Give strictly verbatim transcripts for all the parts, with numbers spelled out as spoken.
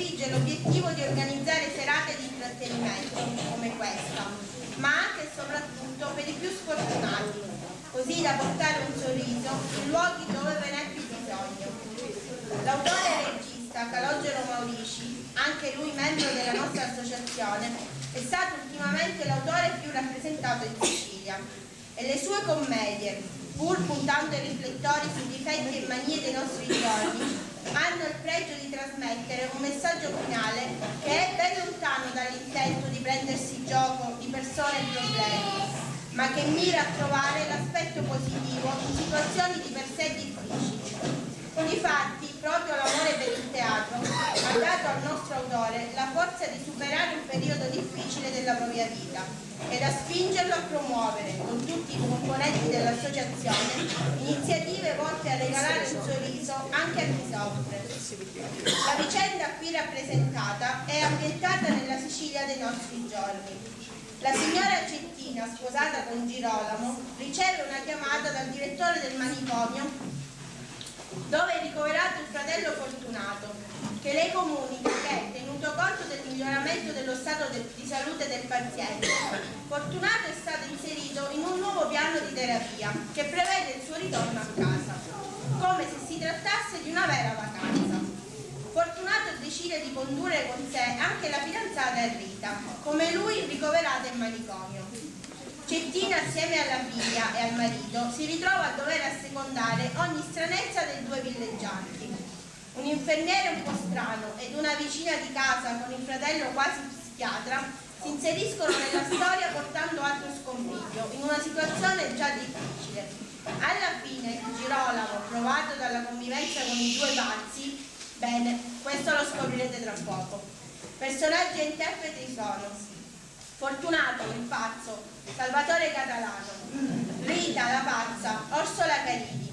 predilige l'obiettivo di organizzare serate di intrattenimento come questa, ma anche e soprattutto per i più sfortunati, così da portare un sorriso in luoghi dove ve n'è più bisogno. L'autore e regista Calogero Maurici, anche lui membro della nostra associazione, è stato ultimamente l'autore più rappresentato in Sicilia. E le sue commedie, pur puntando i riflettori sui difetti e manie dei nostri giorni, hanno il pregio di trasmettere un messaggio finale che è ben lontano dall'intento di prendersi gioco di persone e problemi, ma che mira a trovare l'aspetto positivo in situazioni di per sé difficili. Difatti, proprio l'amore per il teatro ha dato al nostro autore la forza di superare un periodo difficile della propria vita e da spingerlo a promuovere, con tutti i componenti dell'associazione, iniziative volte a regalare un sorriso anche a chi soffre. La vicenda qui rappresentata è ambientata nella Sicilia dei nostri giorni. La signora Cettina, sposata con Girolamo, riceve una chiamata dal direttore del manicomio dove è ricoverato il fratello Fortunato, che le comunica che, tenuto conto del miglioramento dello stato de- di salute del paziente, Fortunato è stato inserito in un nuovo piano di terapia che prevede il suo ritorno a casa, come se si trattasse di una vera vacanza. Fortunato decide di condurre con sé anche la fidanzata Enrita, come lui ricoverata in manicomio. Cettina, assieme alla figlia e al marito, si ritrova a dover assecondare ogni stranezza dei due villeggianti. Un infermiere un po' strano ed una vicina di casa con il fratello quasi psichiatra si inseriscono nella storia portando altro scompiglio in una situazione già difficile. Alla fine, Girolamo, provato dalla convivenza con i due pazzi, bene, questo lo scoprirete tra poco. Personaggi e interpreti sono Fortunato, il pazzo, Salvatore Catalano, Rita, la pazza, Orsola Caridi,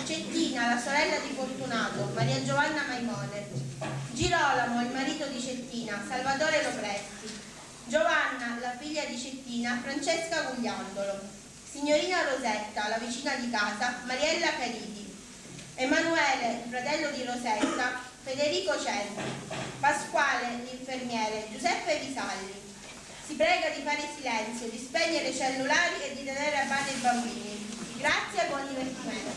Cettina, la sorella di Fortunato, Maria Giovanna Maimone, Girolamo, il marito di Cettina, Salvatore Lopresti, Giovanna, la figlia di Cettina, Francesca Gugliandolo, signorina Rosetta, la vicina di casa, Mariella Caridi, Emanuele, il fratello di Rosetta, Federico Centi, Pasquale, l'infermiere, Giuseppe Visalli. Si prega di fare silenzio, di spegnere i cellulari e di tenere a bada i bambini. Grazie e buon divertimento.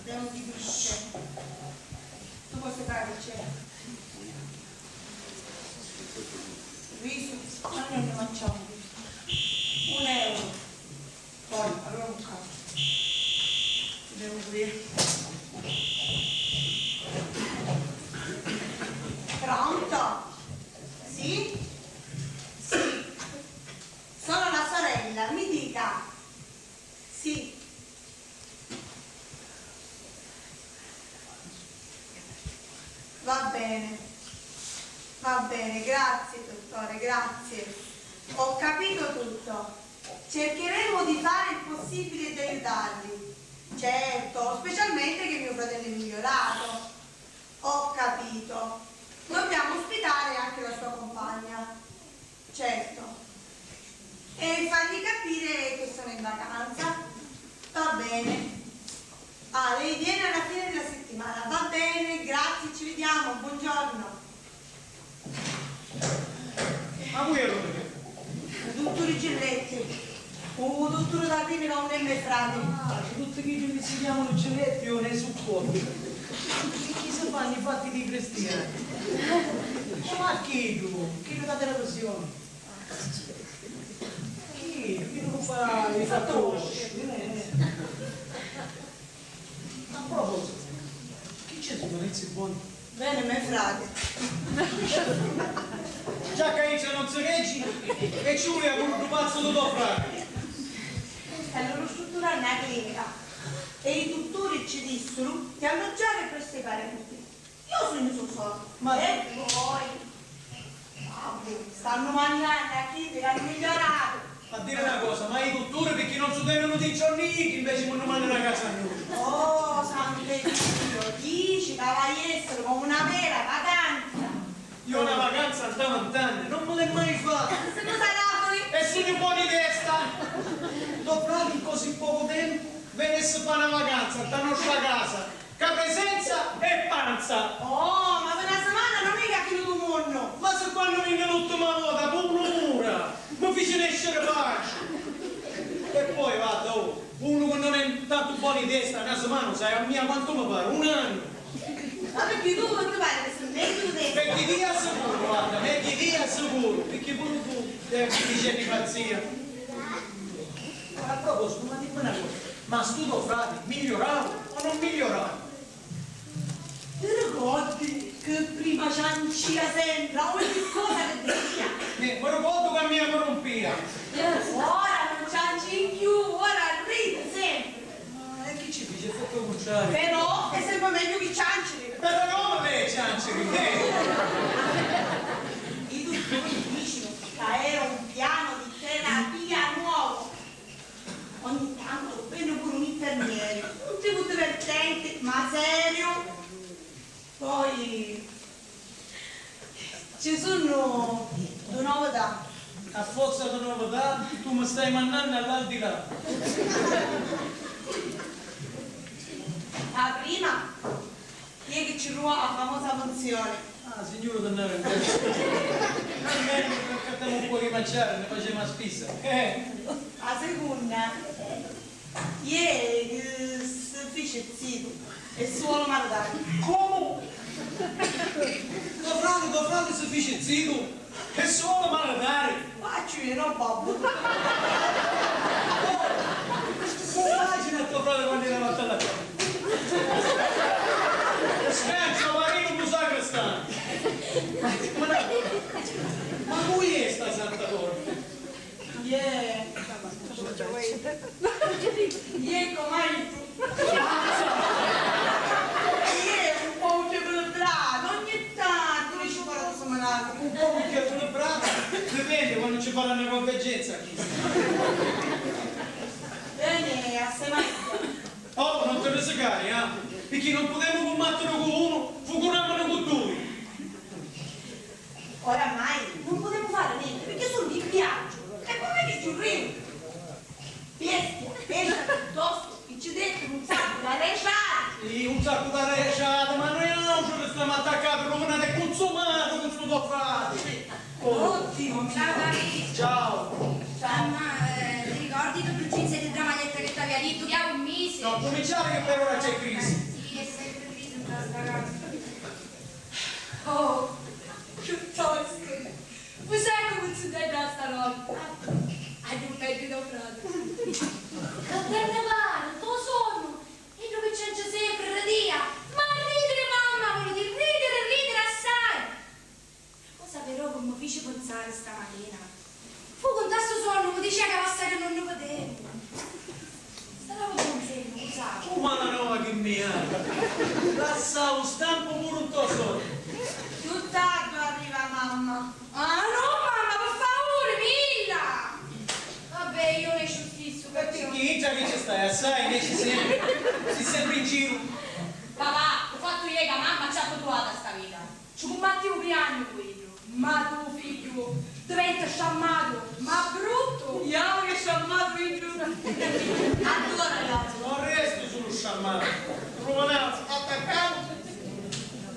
Devo di pesce. Tu cosa fai, c'è? Risu? Ma non ne mangiamo. Un euro. Poi, allora un caso. Devo dire. Pronto? Sì? Sì. Sono la sorella, mi dica. Sì. Va bene. Va bene, grazie, dottore, grazie. Ho capito tutto. Cercheremo di fare il possibile di aiutarli. Certo, specialmente che mio fratello è migliorato. Ho capito. Dobbiamo ospitare anche la sua compagna. Certo. E fargli capire che sono in vacanza. Va bene. Ah, lei viene alla fine della settimana. Va bene, grazie, ci vediamo, buongiorno. Ma cu è? Dutturi Gilletti. U dutturi dâ clinica unn'è me frati. Ah, tutti chiddi chi si chiamanu Giletti o ne supportu. Chi si fannu i fatti di cristiani. Ma chiddu, chiddu dâ televisioni. Chiddu, chiddu chi fa i fattucci. A proposito, chi c'è tu, Lorenzi Boni? Veni me frati. Già ca iddu non si reggi, e ci vulia puru ddu pazzu di to frati. Stannu ristrutturannu a clinica e i dutturi ci dissuru di alloggiari presso i parenti. Io sugnu so soru. Ma e voi? Babbu, stannu magnannu a chiddi ca hannu miglioratu. A diri na cosa, ma i dutturi picchì non su tenunu di giorni chi inveci mi nni mannanu a casa mia? Oh, santu Dio, dici ca vai essiri comu na vera vacanza! Io na vacanza nta vint'anni non mi l'è mai fatta! Si tu sai l'aturi? E sugnu boni testa! To frati in così pocu tempu veni e si fa na vacanza nta nostra casa! Ca presenza e panza! Oh, ma pi na simana non è ca finu du munnu! Ma si quannu vinni l'ultima vota, puru ura, mi fici nesciri paci! E poi, vadda, oh, unu chi non è tantu boni testa, na simana, u sai a mia quantu mi pari? Un annu! Ma picchì tu ti pari chi si megghiu di... Megghiu di a sicuru, vadda, megghiu di a sicuru, picchì puru tu ti dici di pazzia. A propositu, ma dimmi na cosa, ma stu to frati migliorau o non migliorau? Ti ricordi chi prima ciancia sempri a ogni cosa chi dicia? Neh, mi ricordu ca mia mi rumpia. Ora non cianci cchiù, ora ridi sempri. Ma e chi ci dici? È tuttu u cuntrariu. Però è sempri megghiu chi cianciri. Però non mi veni cianciri, eh! I dutturi dicinu ca era un piano di terapia nuovu. Ogni tantu veni puru un infermieri, un tipu divertenti, ma seriu. Poi ci sunnu du novità. A forza di novità, tu mi stai mannannu all'aldilà. A prima Iè chi ci truvau a famosa funzioni. Ah, signuru di nna ventenza. Almenu accattamu un pocu di manciari, nni facemu a spisa. Eh. A secunna, iè chi si fici zitu e si voli maritari. Comu? To frati, to frati si fici zitu? E sulu maritari! Facciu io, no babbu! Oh, immagina a to frati quannu era a batalla. Scancia, marinu, lu sacrestanu! Ma, ma cui è sta santa donna? Iè. Iè, com'hai tu? Iè, un pocu cchiù equilibratu, ogni tantu mi ci farà un sumanatu. Un pocu cchiù equilibratu? Dipendi quannu ci farà na cunvergenza chista. Beni, assai megghiu. Oh, non ti risicari, eh? Picchì non putemu cummattiri cu unu, fucunamuni cu dui. Oramai nun putemu fari nenti, picchì sugnu in viaggiu e poi mi chiudiu. Bestia, esci piuttostu, chi ci detti un saccu d'arreciati! Sì, un saccu d'arreciati, ma nuiautri restamu attaccati, ruvinati e cunsumati cu stu to frati! Oddio, ciao Maria! Ciao! Mamma, eh, ti ricordi tu ddu cinzetti e dda maglietta che t'avia dittu chi havi un misi? Non cuminciari che per ora c'è crisi! Sì, è sempre crisi in sta casa. Oh, chiuttostu! U sai comu zitedda stanotti? Agghiu un megghiu do frati. Ca te nni pari, nto sonnu, iddu chi cianci sempri ridia, ma ridiri mamma, vuliti ridiri, ridiri assai! Cosa però chi mi fici pinsari stamatina? Fu cu nta stu sonnu mi dicia ca basta ca nun ni videmu. Stava pinsari, u sai. Cu malanova chi mi hai! Lassau stampu puru nto sonnu. Chiù tardu arriva mamma. Ah no mamma, pi favuri, milla! Vabbè, io nesciu stissu, perciò. Chi, già chi ci stai assai, nesci sempri, si sempri in giru. Papà, u fattu iè ca mamma ci ha abituatu a sta vita. Ci cummattiu pi anni cu iddu, ma tu, figghiu, diventa sciammatu, ma bruttu! Iau che sciammatu, figghiu! Allura, ragazzi. Non restu sulu sciammatu, ruvinatu, attaccatu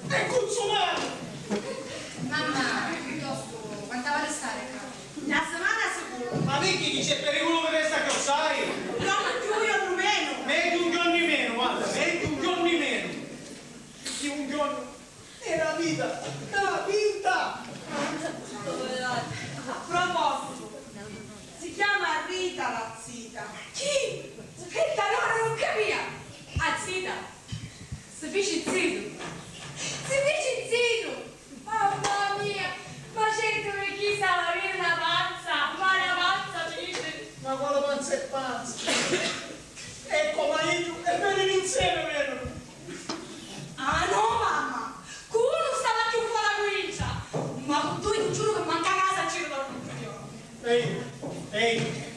e cunsumatu! Mamma, piuttostu, quantu havi a ristari ccà? Na simana sicuru! Ma picchì chi c'è periculu chi resta cchiù assai? No, megghiu un jornu menu! Megghiu un jornu menu, guarda, megghiu un jornu menu! Picchì un jornu È la vita, la vita! A proposito, si chiama Rita la zita. Chi? Spetta, allora non capia! A zita si fici zitu! Si fici zitu! Mamma mia! Ma certu picchì stava aviri na panza, ma na panza fici! Ma quali panza e panza? Ecco, ma iddu e veni l'insieme, vero? Ah no, mamma! Cu unu stava cchiù fora cu idda, ma cu dui ti giuru ca mancu a casa ci ritornu cchiù. Ehi, ehi,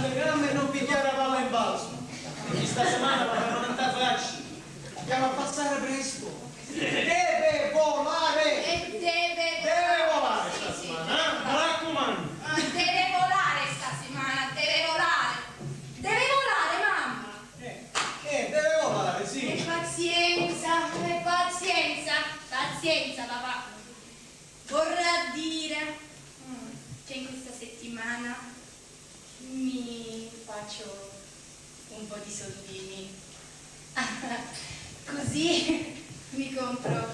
Te gramma e non pigghiari a palla in balzu, picchì sta simana va a rammentà facci. Chiama a passari prestu. Deve volare! E deve... Deve volare sta simana, eh? Mi raccumannu. Ah, deve volare sta simana, deve volare. Deve volare, mamma. Eh, eh, deve volare, sì. E pazienza, e pazienza, pazienza, papà. Vorrà dire, mm, che in questa settimana mi faccio un po' di soldini. Così mi compro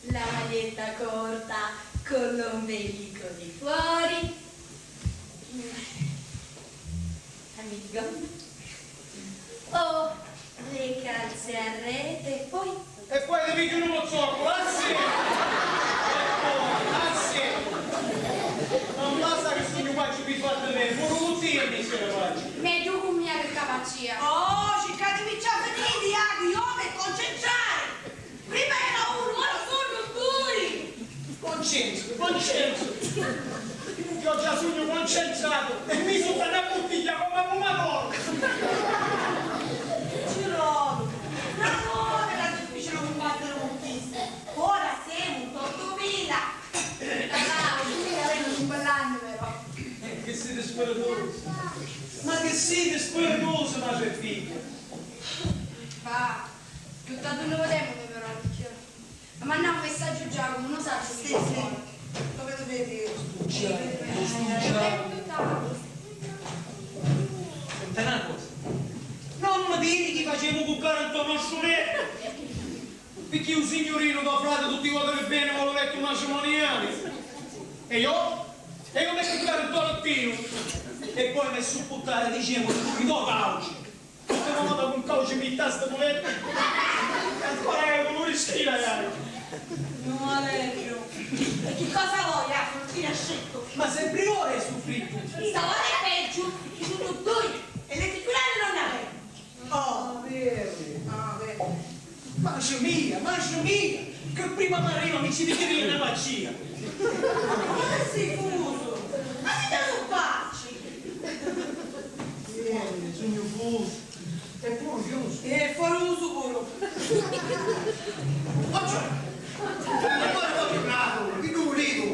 la maglietta corta con l'ombelico di fuori. Amico. Oh, le calze a rete, poi... E poi ti pigghiu nu mozzocu, lassi! E poi, lassi! Non basta che sugnu quaci pi fatti me, puru cu tia mi si ne faci. Megghiu cu mia che ca pacia. Oh, circatimi già finiti, Iacu, io mi concentrare! Prima era unu, ora sunnu dui! Concenzu, Concenzu! Io già sugnu concentratu e misu nta na buttiglia comu a fumadori! Cirolu, na nota era difficile cumbattiri cu chisti, ora semu in ottumila! Bravo, ottumila era un bell'annu però! Eh, che siti spiritusu! Ma che siti spiritusu, matri e figghia! Bah, giuttatu nu demuni però, picchì... Ma mannà un messaggiu Giacomo, non sacciu chi... Sì, sì. Lo vedo bene io. Stucciato, stucciato. Senti na cosa. Non mi diri chi facemu cuccari nto nostru lettu. Picchì u signurinu, to frati, tutti i voti di bene voli u lettu matrimoniali. E io? E io mi cuccari nto lettinu. E poi mi supputtari, dicemu, di tutti i to cauci. Tutti una vota cu cauci mi tasta tu lettu. E ancora hai un rischina, dai. No, Alessio. E chi cosa vuoi, ah, fruttina scetto? Ma sempri ora hai suffrittu. Sta ora è peggio, picchì sunnu dui e le sicurate non ne avemu. Oh, vedi? Ah, vedi. Matri mia, matri mia, che prima m'arriva mi ci dichiri na pazia. Ma che si fusu? Ma chi te su facci? Ieri, sugnu fusu. E puru chiusu. E furusu puru. Oggi, ma poi voti bravo, chi tu vulitu?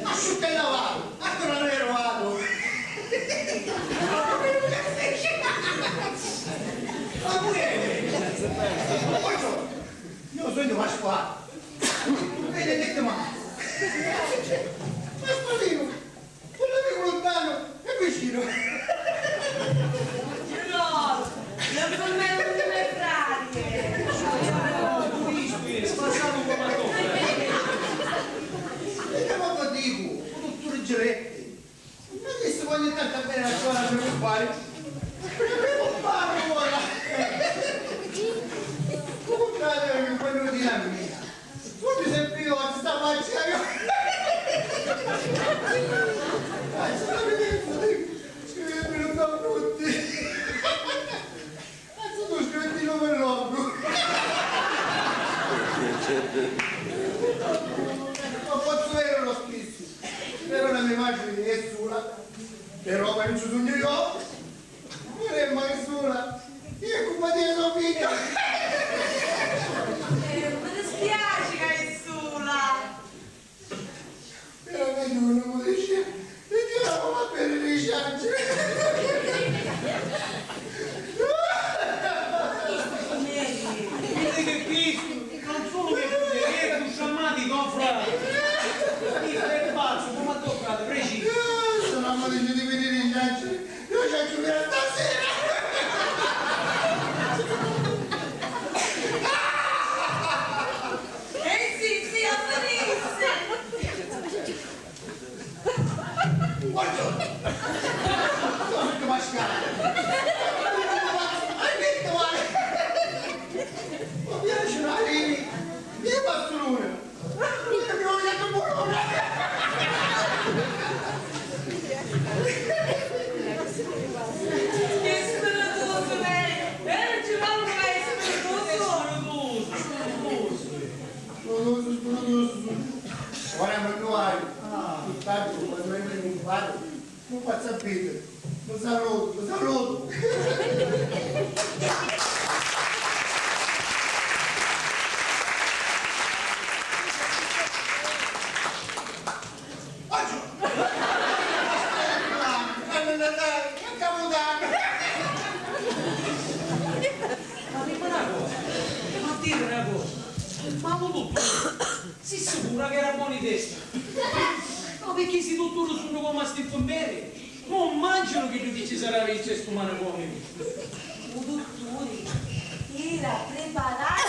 Asciuttu e lavatu, altru non è arrivatu. Ma pure, buongiorno, io sono Pasquale. Benedetto Marco. Ma sposino, un amico lontano e vicino. Girò, non sono mai venuti i miei frati. Ho visto ieri, spazzavo come a e io vado a dico, con tutto il giletto. Ma adesso ogni tanto appena la scuola mi compare, mi compare ora. Compare quello di la mia. Tutti sempre io, sta faccia io. Scrivimi un tutti. Cazzo, tu scrivi il nome loro. Ma pozzu avere uno spizio? Però la mia immagine è sola. Però quando ci sono io, non è mai sola. Io come dire sono figlio. Eh, mi dispiace che è sola. Era meglio che non mi dice, e io non va bene le ciance. Vedi che questo non solo che è più sciamati, no, frate? Questo è pazzo, come a toccare, preciso. Se non mi dice di venire in ciance, io ciancio fino a stasera. Eh sì, sì, a finisse! Buongiorno! Io sono Pasquale! Hai detto male! Mi piace una lei! Io passo l'una! Io mi voglio tu pure una! Che spiritoso lei! Eh, ci vuole un spiritoso! Spiritoso, spiritoso! Spiritoso, spiritoso! Ora mi trovi. Ah. Intanto quando entri in un bar, Nun fazzu a vidiri. Vi salutu, vi salutu. Oggio! Che capudannu! Ma dimmi na cosa, ma diri na cosa, ma lu dutturi si sicura ca era bonu di testa? Ma picchì si dutturi sunnu comu a sti nfummeri, nun mancianu chiddu chi ci sarà dintra stu manicomiu. Lu dutturi era preparatu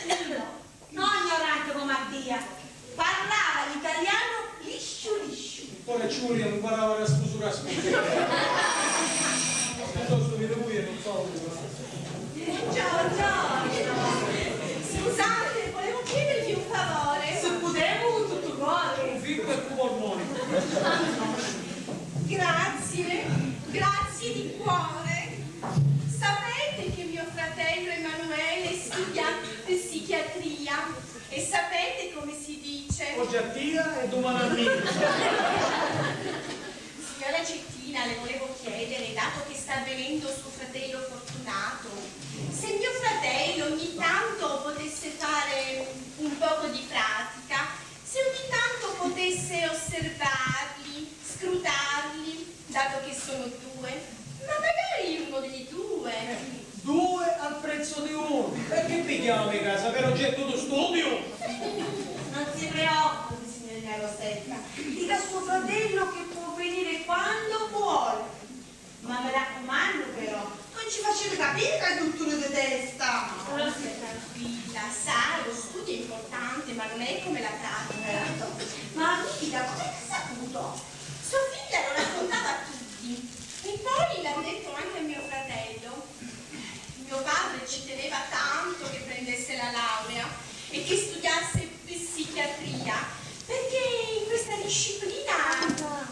finu. No, ignoranti comu a Dio, parlava l'italianu lisciu lisciu. Ora ci vulia un parava da spusura a spusura. Piuttostu vi devo dire, non fa un... Buongiorno. Scusate, volevo chiedervi un favore. Se potevo, con tutto cuore. Un figlio e un polmone. Grazie, grazie di cuore. Sapete che mio fratello Emanuele studia psichiatria? E sapete come si dice? Oggi a tia e domani a mia. Signora Cettina, le volevo chiedere, dato che sta venendo suo fratello Fortunato, se mio fratello ogni tanto potesse fare un poco di pratica, se ogni tanto potesse osservarli, scrutarli, dato che sono due, ma magari uno dei due. Due al prezzo di uno. E chi pigghiamu a me casa per oggetto di studio? Non si preoccupi, signorina Rosetta, dica a suo fratello che può venire quando vuole. Ma mi raccumannu però, non ci facite capire ca è dutturi di testa! Ora stia tranquilla, sa, lo studio è importante, ma non è come la pratica. Certo. Ma mi dica, come ha saputo? Sua figlia lo raccontava a tutti. E poi l'ha detto anche a mio fratello. Mio padre ci teneva tanto che prendesse la laurea e che studiasse psichiatria, perché in questa disciplina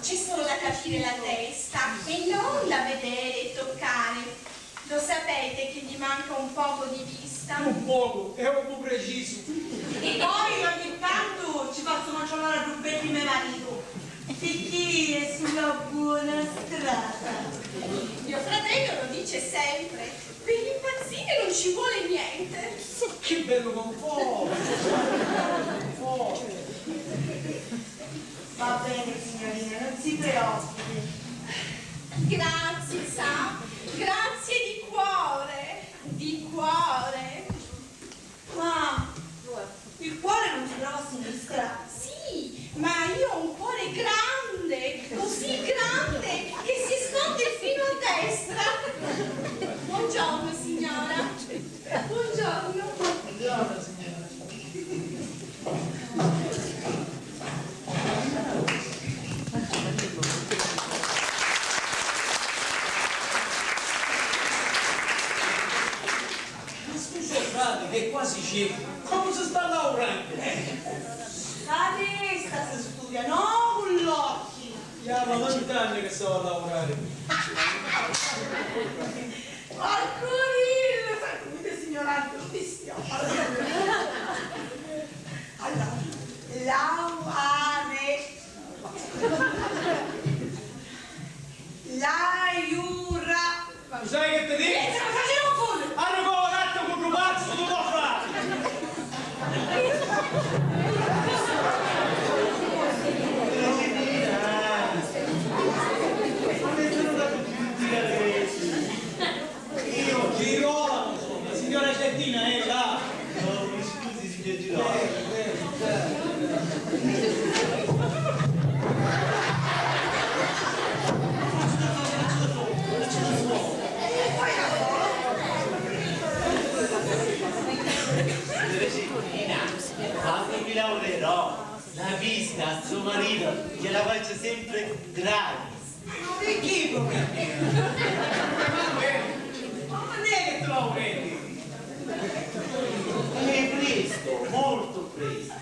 c'è solo da capire la testa e non da vedere e toccare. Lo sapete che gli manca un poco di vista? Un poco, è un po' preciso. E poi ogni tanto ci faccio mangiare a rubetti mio marito, perché è sulla buona strada. Mio fratello lo dice sempre. Per impazzire non ci vuole niente. Che bello conforto! Conforto! Va bene, signorina, non si preoccupi. Grazie, sa, grazie di cuore, di cuore. Ma il cuore non si trova a sinistra? Sì, ma io ho un cuore grande, così grande che si sconde fino a destra. Buongiorno, signora. Buongiorno. Buongiorno, signora. Ma stu so frati che è quasi ciecu, comu si sta laurannu? Cu a testa si studia, no cu l'occhi! Ia, ma vint'anni che stava a laurari! Porcu dillu, sacruti, signorante, lu vistiò! Allora, lauare. Laiura. Lu sai che ti dicu? Eh, se non facciamo un fondo. Arriva un atto con un pazzo di tua frate. Io, Girolamo, insomma, signora Cettina è là. No, mi scusi, signor Girolamo. Signora Cettina, quando mi laurerò, la vista a suo marito gliela faccio sempre gratis. Ma picchì, povera mia? Ma non è che tu l'auguri? È presto, molto presto.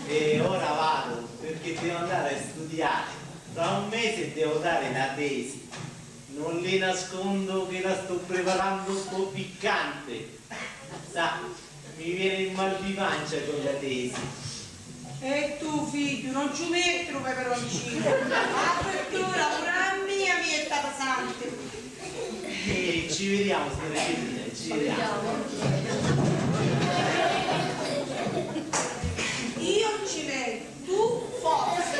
E ora vado, perché devo andare a studiare. Fra un mese devo dare la tesi. Non le nascondo che la sto preparando un po' piccante. Sa, mi viene il mal di pancia con la tesi. E tu, figghiu, non ci mettiri u peperoncinu. A frittura puru a mia mi jetta pisanti. E ci vidiamo, signora Eugenia, ci vidiamo. Io ci vedo, tu forse.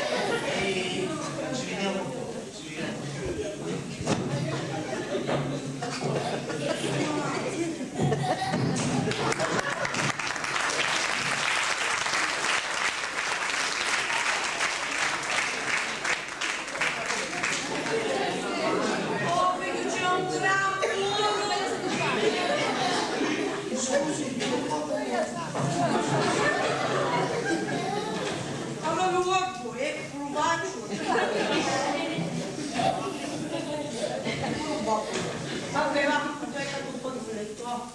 E ci vediamo. Allora, lu vogghiu, eh, lu vogghiu. Vabbè, va, aspetta un po' di freddo, va.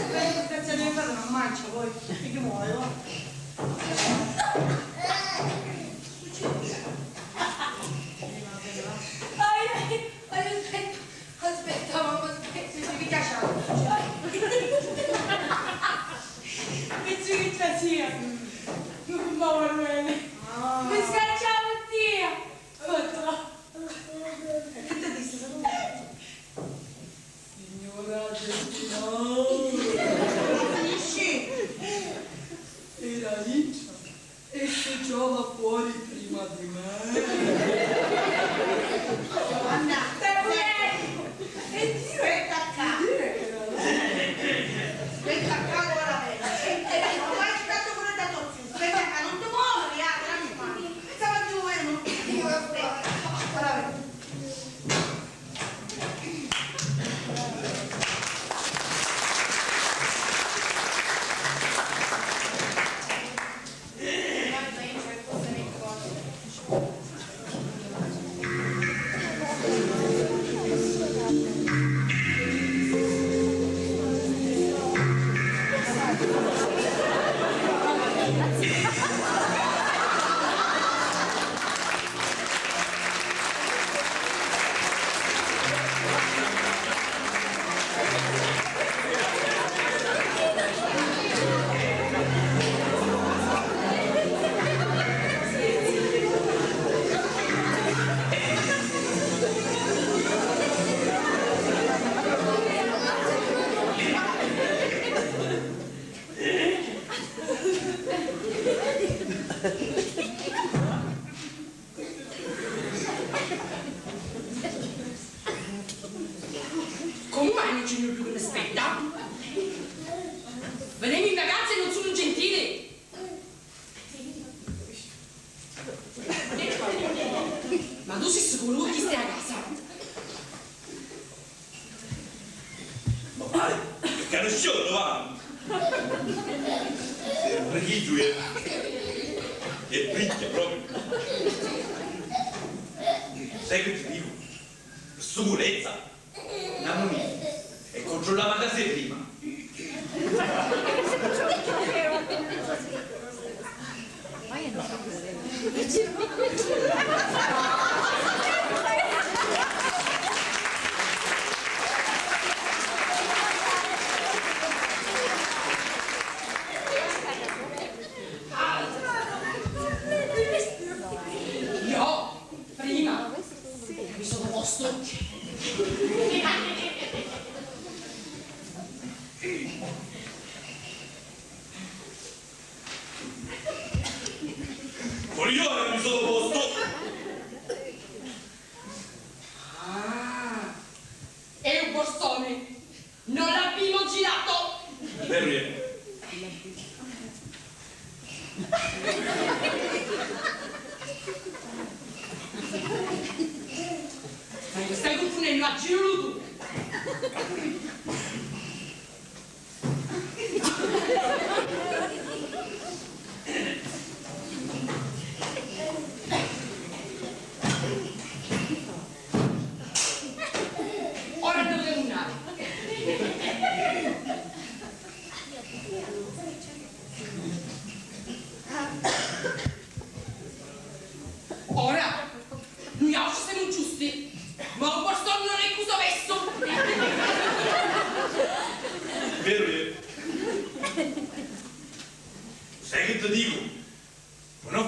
Grazie a Dio, non mangia, poi, che muore, va. Ai, ai, ai, aspetta, aspetta, mamma, aspetta. Sì, sì, mi piace. Pezzi di piacere. Non va bene. Ah. Mi scacciavo, Dio. Guarda. Che ti disse? Signora Agostino! Finisci! Era riccia e si giova fuori prima di me. Giovanna, aspetta qua. Aspetta qua, ora vedi. E non vai tanto pure da tuo zio. Aspetta qua, non ti muovere, ah, mi raccomando. Stava giù, eh, non ti muovere, aspetta. Ora vedi. Comu mai non c'è nuddu chi mi spetta? Venemi in vacanza e non sono gentile! Ma tu sei sicuro che questa è la casa? Carisciutu, va! È brighiddu, è, è brigghia proprio. Sai che ti dico? Sicurezza! Namunì e controllava da sé prima. Io? Prima mi sono posto. Pure io mi sono posto. Ah, è un borsone. Non l'abbiamo girato! Veru è. Ma mi stai cunfunnennu a giru tu! Ora andamu a munari. Ora, nuiautri semu giusti, ma un borsone non è cuso messo. Veru è. Sai che ti dico? Ma non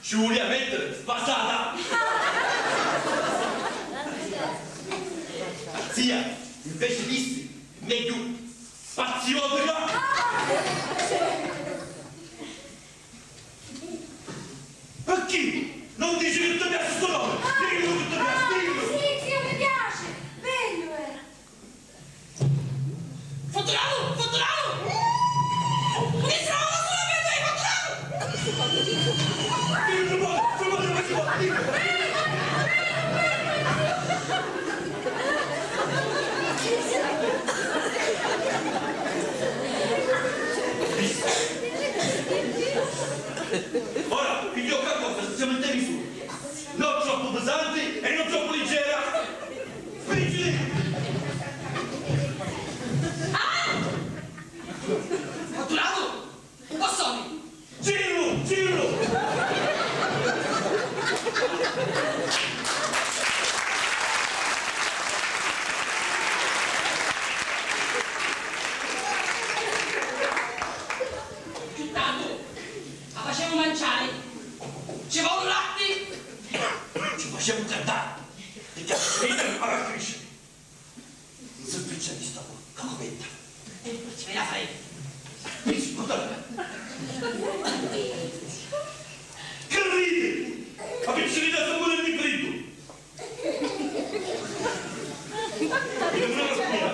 Ci vulìa mèttiri sbasata! Zia, inveci dissi, megghiu pazziotica! Picchì? Non dici chi ti piaci stu nomi? Dillu chi ti piaci, dillu! Sì, zio, mi piaci! Bellu è! Fortunato! Fortunato! Un'istra, un'istra, Fortunato! Dillu, Fortunato, dillu, Fortunato, dillu! Ora, pigghiò qualcosa, si siamo in terra sua. Non troppo pesante e non troppo leggera. Spingili! Ah! Fortunato! Un bossone! Girlu! Girlu! Intantu, la facemu manciari. Ci voli latti? Ci facemu cantari. Ti piaci ridiri, ma la crisci. Nun si spiccia di sta cupetta. E poi ci veni a fari. Spiccia, guarda. Che ridi? Ma picciridda sta puru di friddu. Io non lo spiego.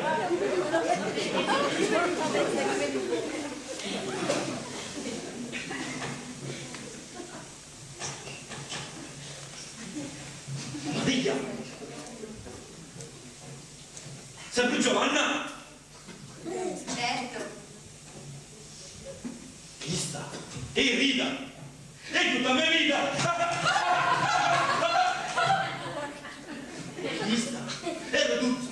Maria! Sempri Giovanna? Certo. Chista è Rita! È tutta me vita! Chista è Reduzza!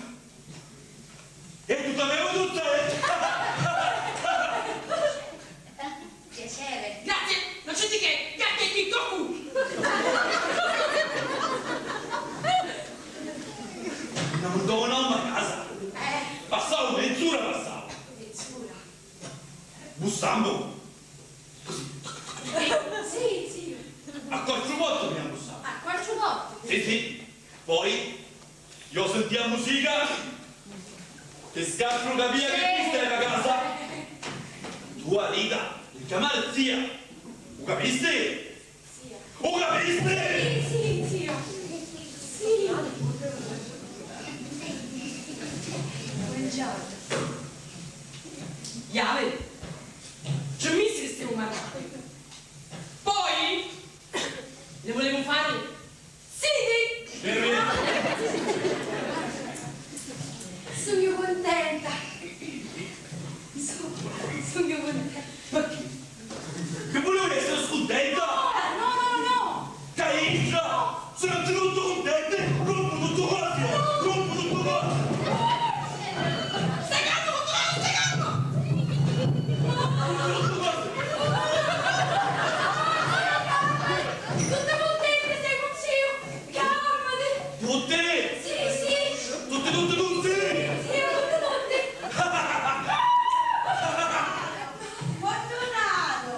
E tu t'avevo tutte! Piacere. Grazie, non c'è di che, grazie, ti tocco! Non torno a casa! Eh. Passavo mezz'ora, passavo! Mezz'ora? Bussammo! Così. Sì, sì. A quattro volte mi ha bussato. A quattro volte? Sì, sì. Poi io sentì a musica, ti scappu capìa che questa è la casa. Tu, Rita, devi chiamare zia. Lu capisti? Zia. Lu capisti? Sì, sì, zia. Sì. Buongiorno. Iave, ci misi che stiamo mangiando. Poi ne volevamo fare siti! Sugnu cuntenta! Su-, sugnu cuntenta! Picchì? Chi vulivi essiri scuntenta? No, no, no, no! Ca intra! Sugnu tuttu cuntenti! Rumpu tuttu quanti! Rumpu tuttu quanti! Stai calmu, Cutturatu, stai calmu! Rumpu tuttu quanti! Tutti cuntenti semu, zio! Calmati! Tutti? Sì, sì! Tutti, tutti, tutti! Sì, tutti, tutti! Fortunato!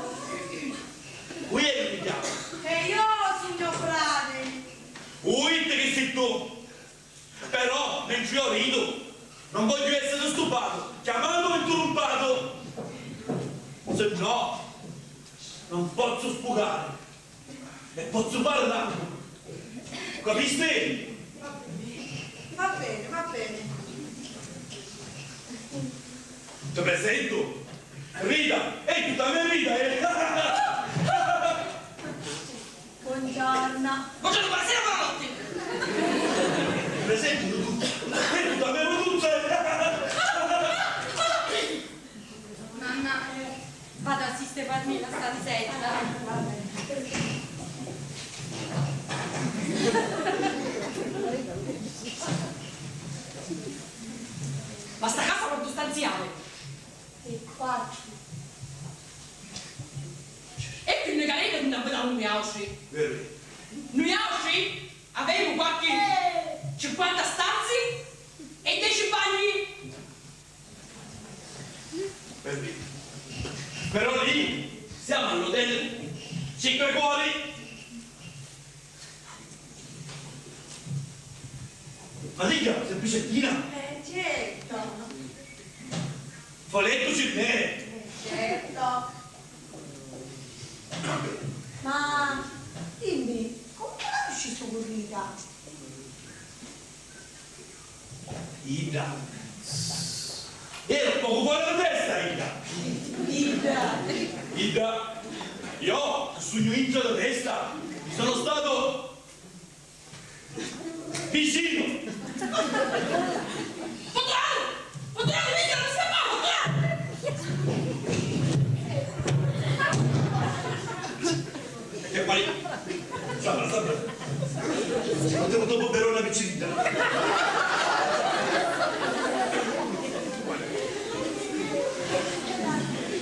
Cu è chi mi chiama? E io, signor frate! Cu è chi si tu? Però, mentri io ridu, non voglio essere stupato, chiamato e inturumpatu, se no non posso sfugare e posso parlare. Capisti? Va bene, va bene, va bene. Ti presento Rita, è tutta me vita, eh! Buongiorno. Buongiorno, buonasera, buonanotte. Presenti Duduzza. È tutta me Duduzza. Mamma, vado a sistemarmi la stanzetta. Ma sta casa quantu stanzi havi? E quattru. E pi nni carena nun abitamu nuiautri. Veru. Nuiautri avemu qualchi cinquanta stanzi e deci bagni. Veru. Però li siamo all'hotel Cinque Cuori. Maria, semplicettina! Eh, certo! Folettu ci n'è! Eh, certo! Ma dimmi, comu conosci stu currita? Idda. Era un pocu fuori di testa, idda. Idda. Idda. Io, che sugnu intra di testa, mi sono stato vicino. Putranu! Putranu, idda, non sta male, putranu! E poi, sapra, sapra. Dopo, dopo però una piccinita.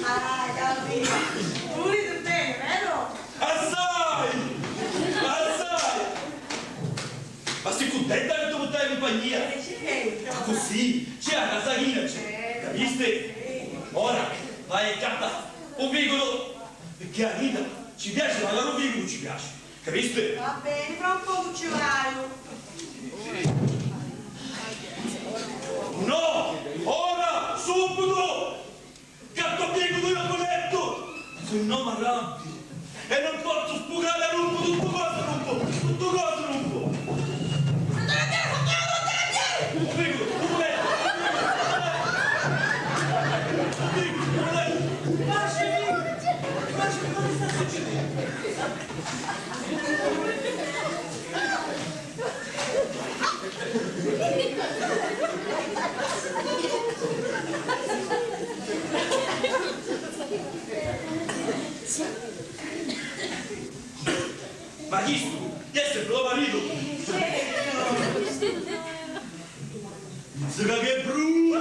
Ah, capito. Pulito bene, vero? Assai! Assai! Ma si cuntenta che tu portai compagnia? Eh, certo. Ma così, c'è la casa china, c'è. Certo. Capiste? Sì. Ora, vai e cata un vicolo. Picchì a Rita ci piaci magari un ficu, ci piaci, capisti? Va beni, fra un pocu ci vaiu. No! Ora! Subbitu! Ca t'obbligu dui a lettu! Si no m'arrabbi e non pozzu spucari a rumpu tuttu cosu rumpu! Tuttu cosu rumpu! Ma chistu è sempre lo maritu! Zicca, che bruttu!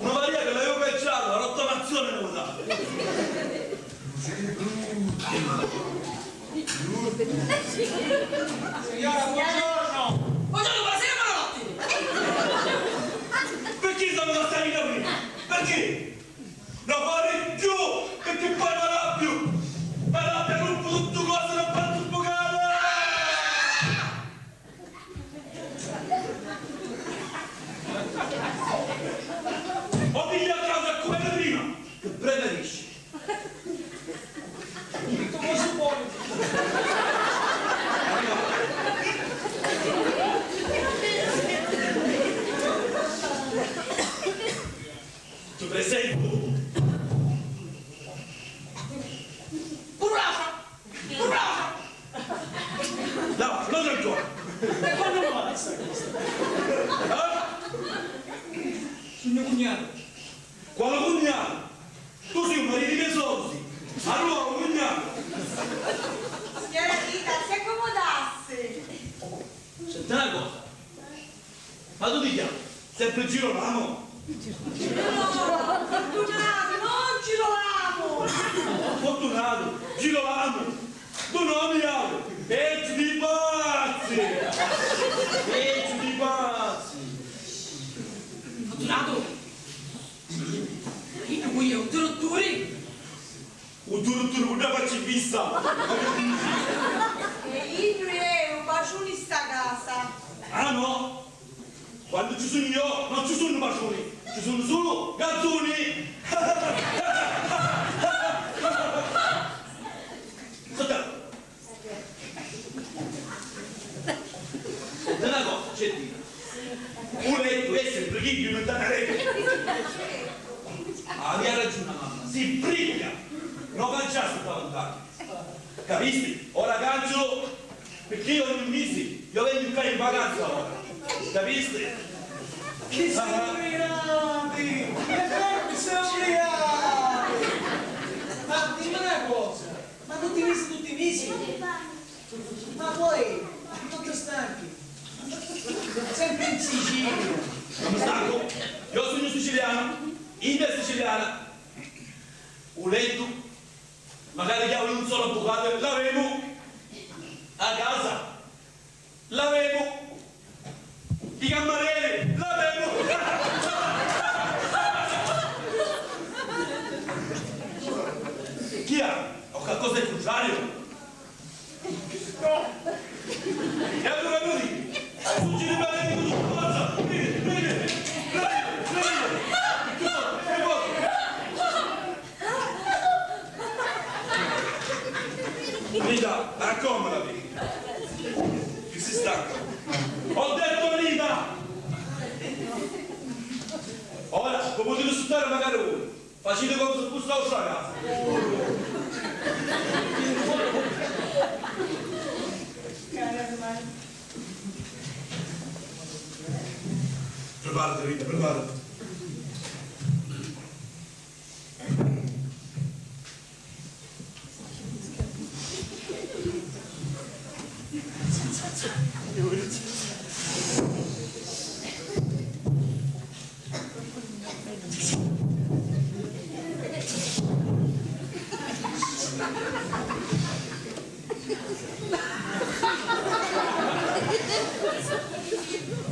Non varia che l'avevo cacciato, la rottamazione non lo dà! Che brutto! Signora, buongiorno! Buongiorno, buonasera, buonanotte! Perché sono da stare qui? Perché? Non fare più, perché poi mi arrabbio! Mi arrabbio, rompo tutto cose, non posso sfogare! O piglia a casa come prima, che preferisci? Tutto questo poi. Ti presento. Burraca! Burraca! No, non ancora. E quando mai sta questa? Eh? Sugnu cugnato. Quale cugnato? Tu sei un marito di mia sorella. Allora, un cugnato. Signora Rita, si accomodassi. Senti una cosa. Ma tu ti chiami sempre Girolamo? No, Fortunato, non Girolamo! Fortunato, Girolamo! Tu non mi ami! Pezzi di pazzi! Pezzi di pazzi! Fortunato! Chi tu è un dottore? U turuturu cu dda facci fissa! E iddu è u patruni sta casa. Ah no! Quannu ci sugnu io, non ci sunnu patruni, ci sunnu sulu gazzuni! Sutta! Senti una cosa, Ceddina. U lettu è sempre chigghiu, non t'ha na regola. Avia ragiuni a mamma, si brigghia! Non canciassi sta vantagghia. Capisti? Ora canciu, picchì ogni misi io vegnu ccà in vacanza ora. Capisti? Chi siamo riati! Che fermi siamo riati! Ma dimmi una cosa, ma tutti i mesi, tutti i mesi? Ma poi, non ti stanchi? Sempre in Sicilia. Non mi stanco. Io sono siciliano. India è siciliana. U lettu, magari chiamu un solo avvocato, l'avemu. A casa, l'avemu. I cammareri, l'avemu. Chi ha? O qualcosa di contrario? No! E allura no ridi! Succidi bene di tutto! Forza! Ridi! Ridi! Ridi! Ridi! Più forti! Più forti! Rita, accomodati! Che si stanca! Ho detto Rita! Ora, come potete aspettare magari voi? Faciti comu si fussi a vostra casa. Preparati, Rita, preparati.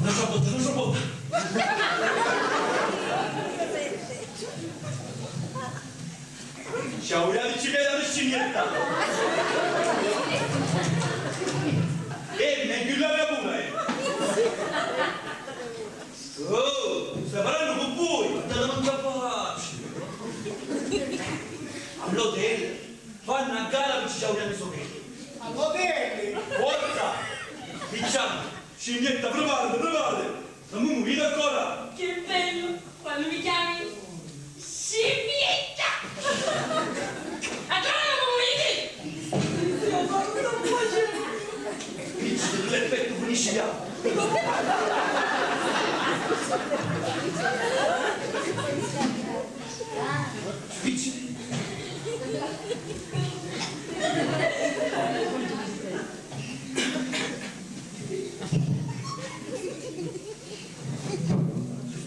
N'autra botta, n'autra botta. Sciauriaticci bella piscinietta! Eh, megghiu l'aria pura, eh! Oh, stai parrannu cu vui? Andate a mangià paci! All'hotel fannu a gara pi sciauriari sopelli. All'hotel! Forza! Picciani, scimmietta, preparati, preparati! Non mi muviti ancora! Che bello quando mi chiami scimmietta! Ancora non mi muviti! Picci, l'effetto finisce già! Picci!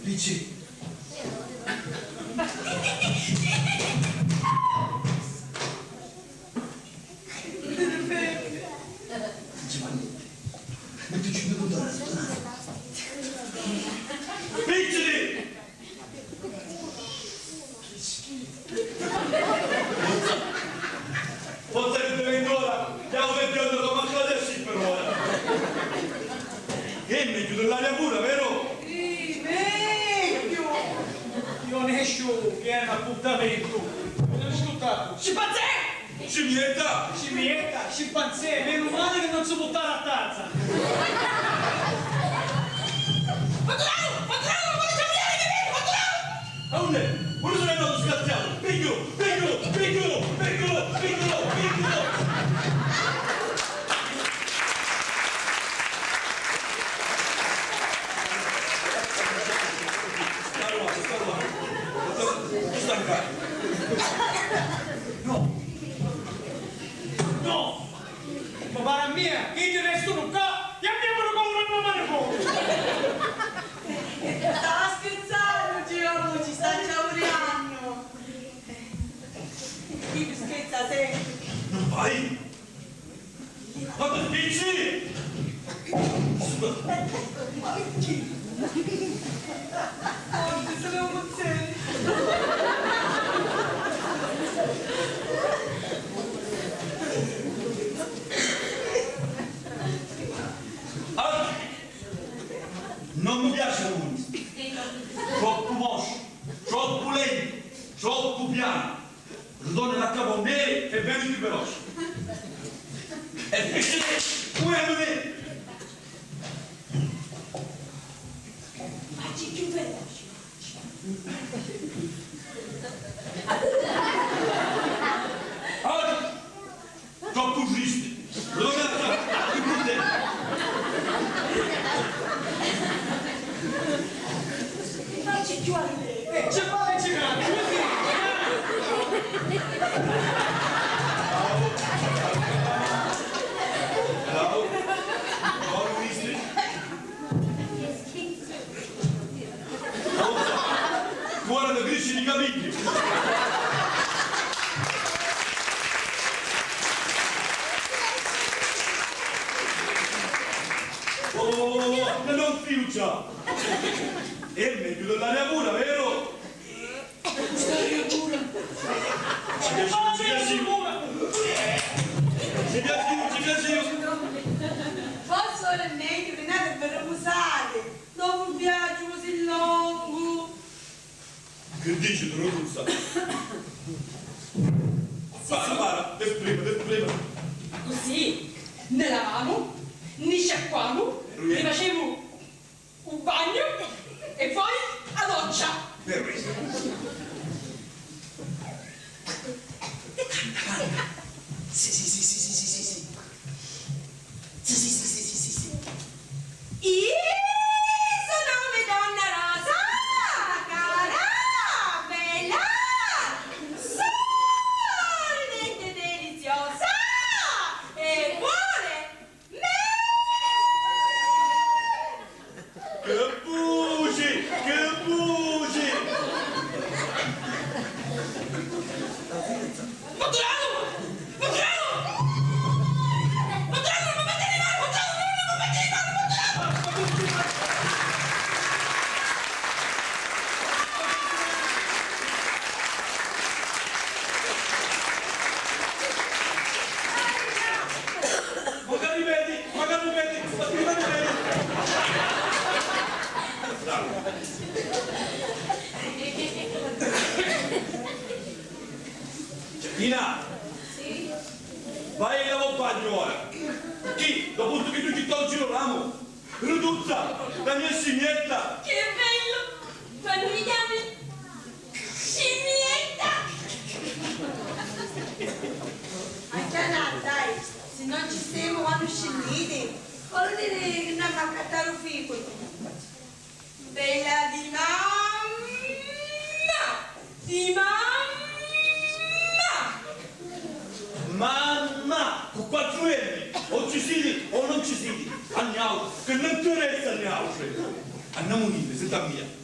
Picci! Non ci fa niente. Mettici due puntane. Picci! Forza che devi ancora! Stiamo mettendo come accade a per ora! Che è meglio dell'aria pura, vero? Sì, meglio! Io nesciu, pieno appuntamento! Dove scuttato? Scimpanzé! Scimmietta! Scimmietta, scimpanzé, meno male che non si buttava a tazza! Patrão! Patrão! Patrão! Patrão! Aunde? Puru si è andato scaziato! Pigghiu! Pigghiu! Pigghiu! Pigghiu! Pigghiu! Pigghiu! Sta arrumannu, sta arrumannu. Tu sta ccà. No! No! Ma para a mia, chi ti restunu ccà, chiammiamulu comu na mamma nipote! Stava scherzennu, Giacomo, ci sta ciauriannu! Chi scherza sempre! Non fai! Quantu scherzi! Forti, sono emozioni! Ah! Non mi piace comunista. Troppu moscio, troppu lento, troppu piano. Ritorna da capo nero e veni più veloce. E fece come a me. Facci più veloce. Ah! Troppu tristi! Roberta, che cos'è? Facci più allegro! Eh, c'è male, c'è grande, così! Bravo! Bravo, mister! Forza! Ora mi criscinu i capiddi! Oh, ma non fiucia! È meglio dell'aria pura, vero? Ci piace, ci piace. Ci piace, ci piace. Dici tu, Rutuzza. Para, para, te sprima, te sprima. Accussì, ni lavamu, ni sciacquamu, ni facemu u bagnu e poi a doccia. Veru. Anna, Anna. Sì, sì, sì. Sì, sì, sì, sì, sì, sì. Io sono Madonna Rosa, cara, bella, solamente deliziosa e vuole me. Che vuci! Che vuci! Maturanu! Maturanu! Maturanu, non mi metti le mani! Maturanu, non mi metti le mani! Maturanu! Magari vedi, magari vedi, magari vedi. Cettina! Sì? Vai e lava u bagnu ora! Chi? Dopu tuttu chiddu chi tolci lu ramu? Rutuzza, la mia scimmietta! Che bello! Quando mi chiami? Scimmietta! Acchianà, dai, si non ci semu quannu scinniti, voru diri chi n'amu a accattari u ficulu. Bella di mamma! Di mamma! Mamma! Cu quattru M! O ci siti o non ci siti! A niautri, che non interessa a niautri! Annamuni, senta mia!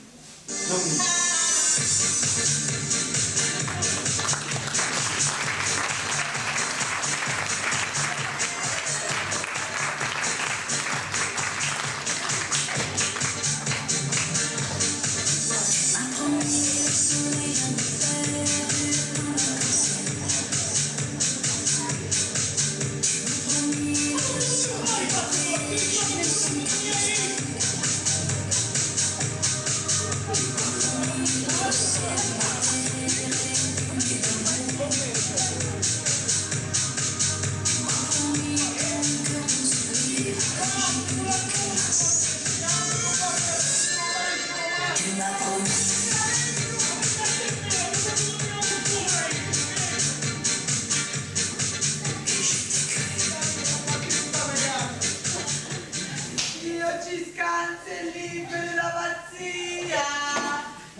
Dio ci scansi e liberi da pazzia!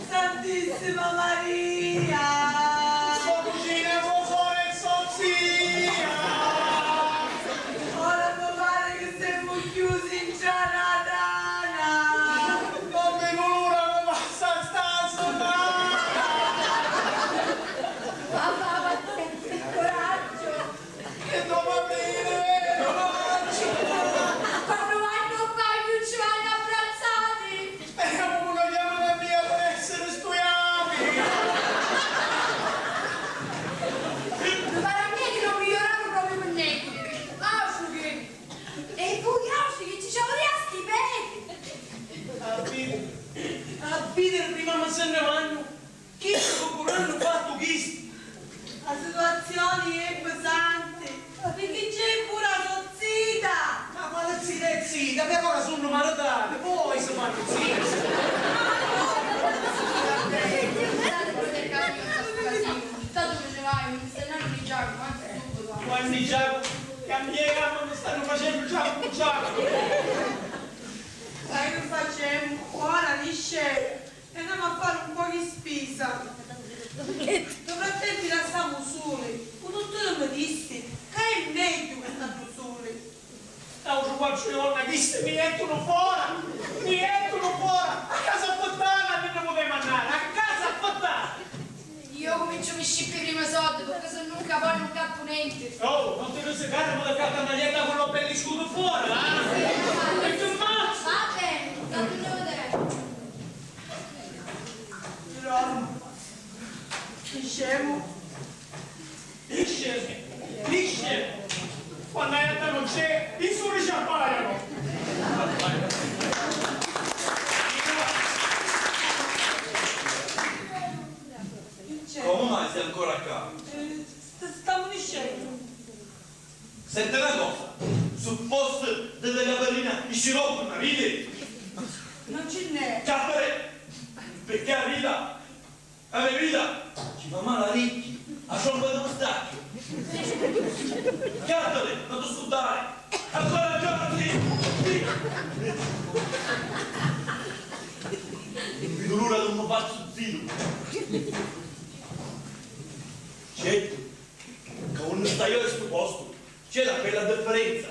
Santissima Maria! So cugina, so sora e so zia! Ora mi pare che semu chiusi intra na tana! Non mi culura, mi passa sta sutana! Mamma, coraggio! E dopu aprire, eh, non faccio! Quannu vannu u bagnu ci vannu abbrazzati! E comu non chiamano a mia per essere stuiati! Mi pare a mia chi non miglioranu propriu cu nenti! Austrichi! E poi austrichi ci ci avresti bene! A vidi, a vidi prima mi se ne vanno! Chistu cu puru hannu fattu chistu! La situazioni è pesanti, picchì c'è puru a so zita! Ma quali zita e zita? Per ora sunnu maritati, poi si fannu ziti! Tantu mi ne vai, mi sta andando di Giacomo, anzi subito. Quanni Giacomo cambia i gamma mi stannu facennu Giacomo Giacomo! Ma che facemu? Ora niscemu! E andamu a fari un pocu di spisa. Nto frattempu i lassamu suli. U dutturi mi dissi ca è megghiu ca stannu suli. St'autru quattru jorna chisti mi jettunu fora! Mi jettunu fora! A casa affittata mi nni putemu annari! A casa affittata! Io cuminciu mi scippi i primi soddi, picchì sinnò nunca poi nun cattu nenti. Oh, non ti risicari, poi ti cattu a maglietta cu l'obeliscu di fora, eh? E che mazza! Va bene, tantu ne vedemu. Però, niscemu. Niscemu, niscemu. Quannu a jetta non c'è, i suli ci appaianu. Senti na cosa, su postu di la caparina i sciroppi m'aviti? Non ci nn'è. Chiattali! Picchì a vita, a me vita, ci fa mali l'aricchi, a tromba di pistacchiu. Chiattali, non ti scurdari! Ancora giorni! Non vidu l'ura di un pazzu ziru! Certu! Ca unni staiu io a stu postu, c'è na bella differenza.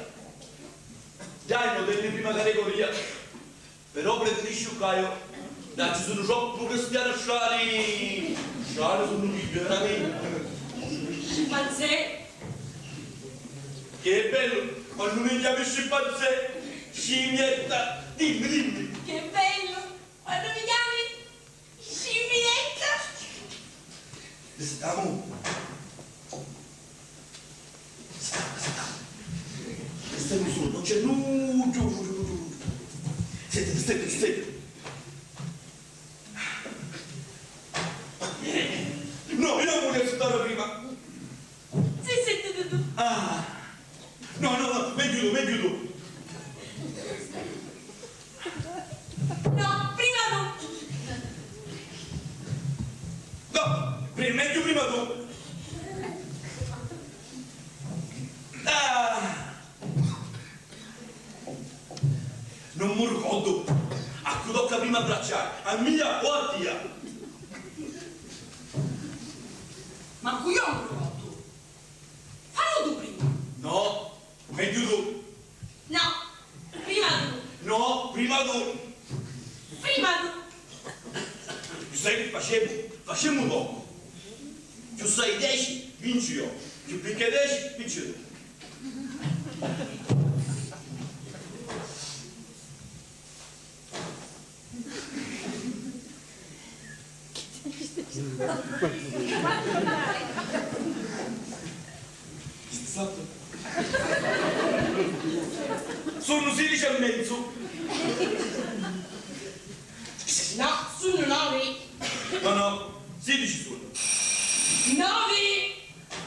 Già è un hotel di prima categoria, però preferisciu ccà io, ddà ci sunnu troppu cristiani strani, strani sunnu chiddi, veramenti. Scimpanzé! Che bellu quannu mi chiami scimpanzé, scimietta, dimmi, dimmi. Che bellu quannu mi chiami Scimmietta! Stamu. Stamu, stamu. Stamu sulu, non c'è nulla. Senti, senti, senti. No, io voglio stare prima. Si, si, tu, tu, tu. Ah. No, no, no, megghiu tu, megghiu tu. No, prima tu. No, pri-, megghiu prima tu. Ah. Non mi ricordu. A cu tocca prima abbracciari, a mia o a tia? Mancu io mi ricordu. Fallu tu prima. No, megghiu tu. No, prima tu. No, prima tu. Prima tu. Sai chi facemu? Facemu un giocu. Cchiù sai deci, vinci io. Cchiù picca deci, vinci tu. Sunnu sidici e menzu. No, sunnu novi. No, no, sidici sunnu. Novi!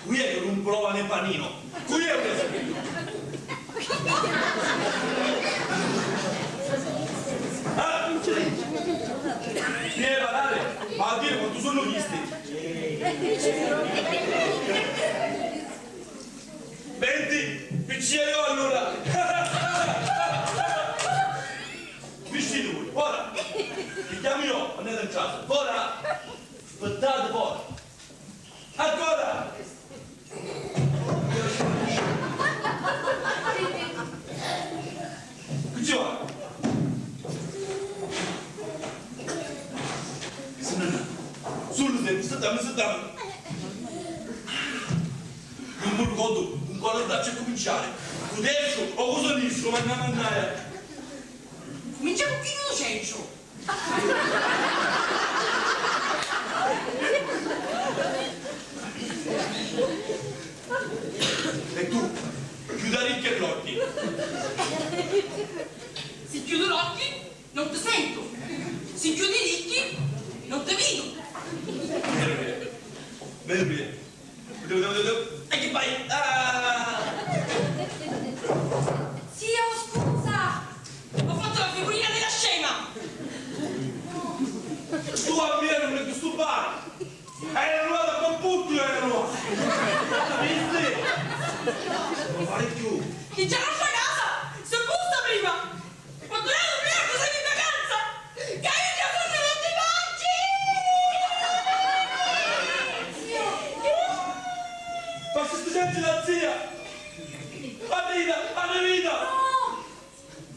Cu è chi nun prova né panino? Cu è questo? Ah! Vieni a parlare, ma a dire quantu sono visti. Venti, piccina io allora. Vestiti voi, ora. Vi chiamo io, andate in casa. Ora, aspettate fuori. Ancora! Chi ci va? Sunu, sunu, sunu. Non mi ricordu con quale braccio cominciare. Cu destru o cu sinistru, manna mannaia. Comincia cu chi conoscenzu. E tu, chiudi l'aricchi e l'occhi. Si chiudu l'occhi, non ti sentu. Si chiudi l'icchi, non ti vidu. Vero, vero. E chi fai? Ah! Zio, scusa! Ho fatto la figurina della scema! Tu a me non mi disturbare! Era nuova con punti, era nuova! Visti? Non fare più! Chi c'è la sta casa? Se bussa prima! Quantu è lu merda sei in vacanza? Ca io già sono tutti morti! Zio! Fascisti senza la zia! Arriva, arriva! No!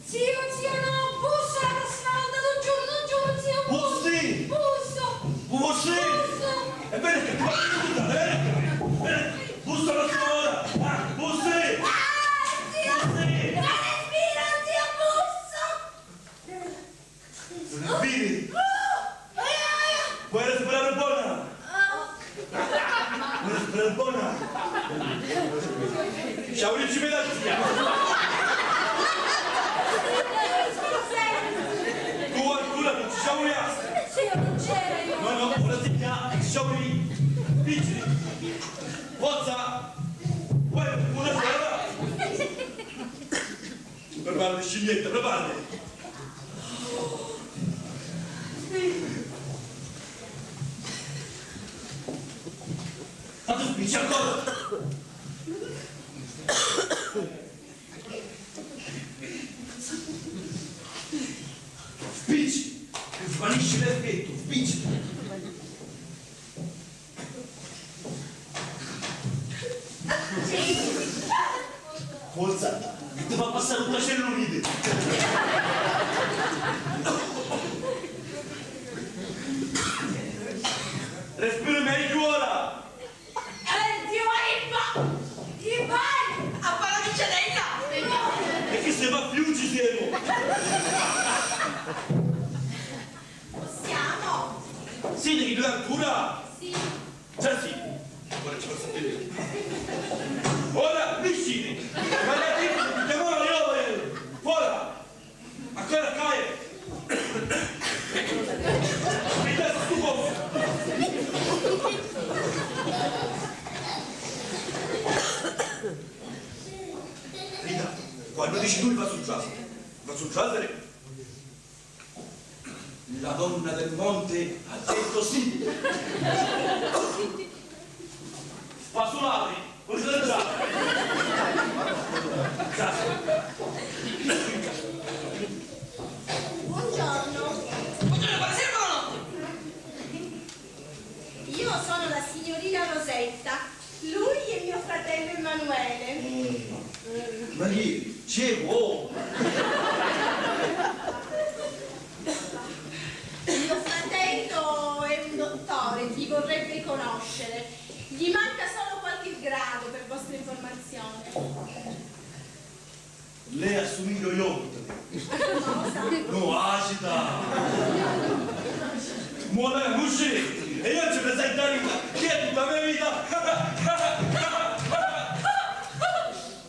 Zio, zio, no! Busso la prossima volta, non giuro, non giuro, zio! Bussi! Busso! Bussi! Busso! E vedi che ti faccio buttare, vedi? Vedi? Busso la prossima volta! Ah, bussi! Ah, zio! Bussi! Non respiro, zio, busso! Non è vero! Vuoi respirare buona? Vuoi respirare buona? Sciaurici me la zia! Tu ancora non ci sciauriasti? Sì, io non c'ero io. No, no, ora si chiama sciauri. Dici, forza! Uè, una sola! Parli, scimmietta, preparati! Ma tu spicci ancora! Spicci! Svanisci l'effettu, spicci! Forza, che ti fa passare un cellulite! Respira meglio ora! Eh, Dio, Ippa! Ippa! A fare la micciatella! E che se va più ci siamo! Possiamo? Sì, devi due ancora! Sì. Già sì. Ora ci posso dire. Ora, vicini! Guardate, chiamavo io, eh, fora! Ancora cae! Rita, stu coso! Rita, quando dici tu mi faccio trasere, mi faccio trasere? La donna del monte ha detto sì! Spasulati, voi siete già! Già! Buongiorno. Buongiorno, buonasera, buonanotte. Io sono la signorina Rosetta. Lui è mio fratello Emanuele. Mm. Ma chi? C'è, oh! Mio fratello è un dottore, vi vorrebbe conoscere. Gli manca solo qualche grado, per vostra informazione. Lei assomiglia a yogurt. Cosa? No, acida! Muore così! E io ci presento a Rita, che è tutta la mia vita!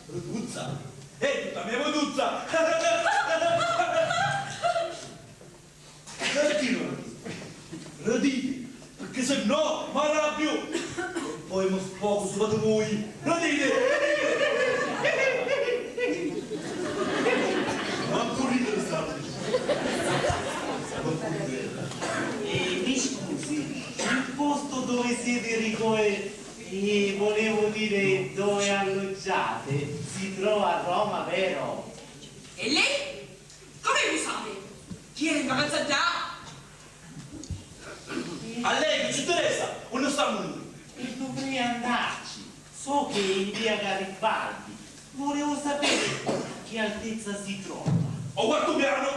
Produzza! È tutta la mia produzza! Perché non ridite? Ridite, perché se no m'arrabbio! E poi mi sfogo su di voi! Ridite! Ridite! Manco ridere state! Manco ridere! Eh, mi scusi, il posto dove siete ricoveri, eh, volevo dire dove alloggiate, si trova a Roma, vero? E lei? Come lu sapi? Chi era in vacanza ddà? A lei chi ci interessa unni stamu nui? E duvrei andarci. So che è in via Garibaldi. Volevo sapere a che altezza si trova. O quartu pianu!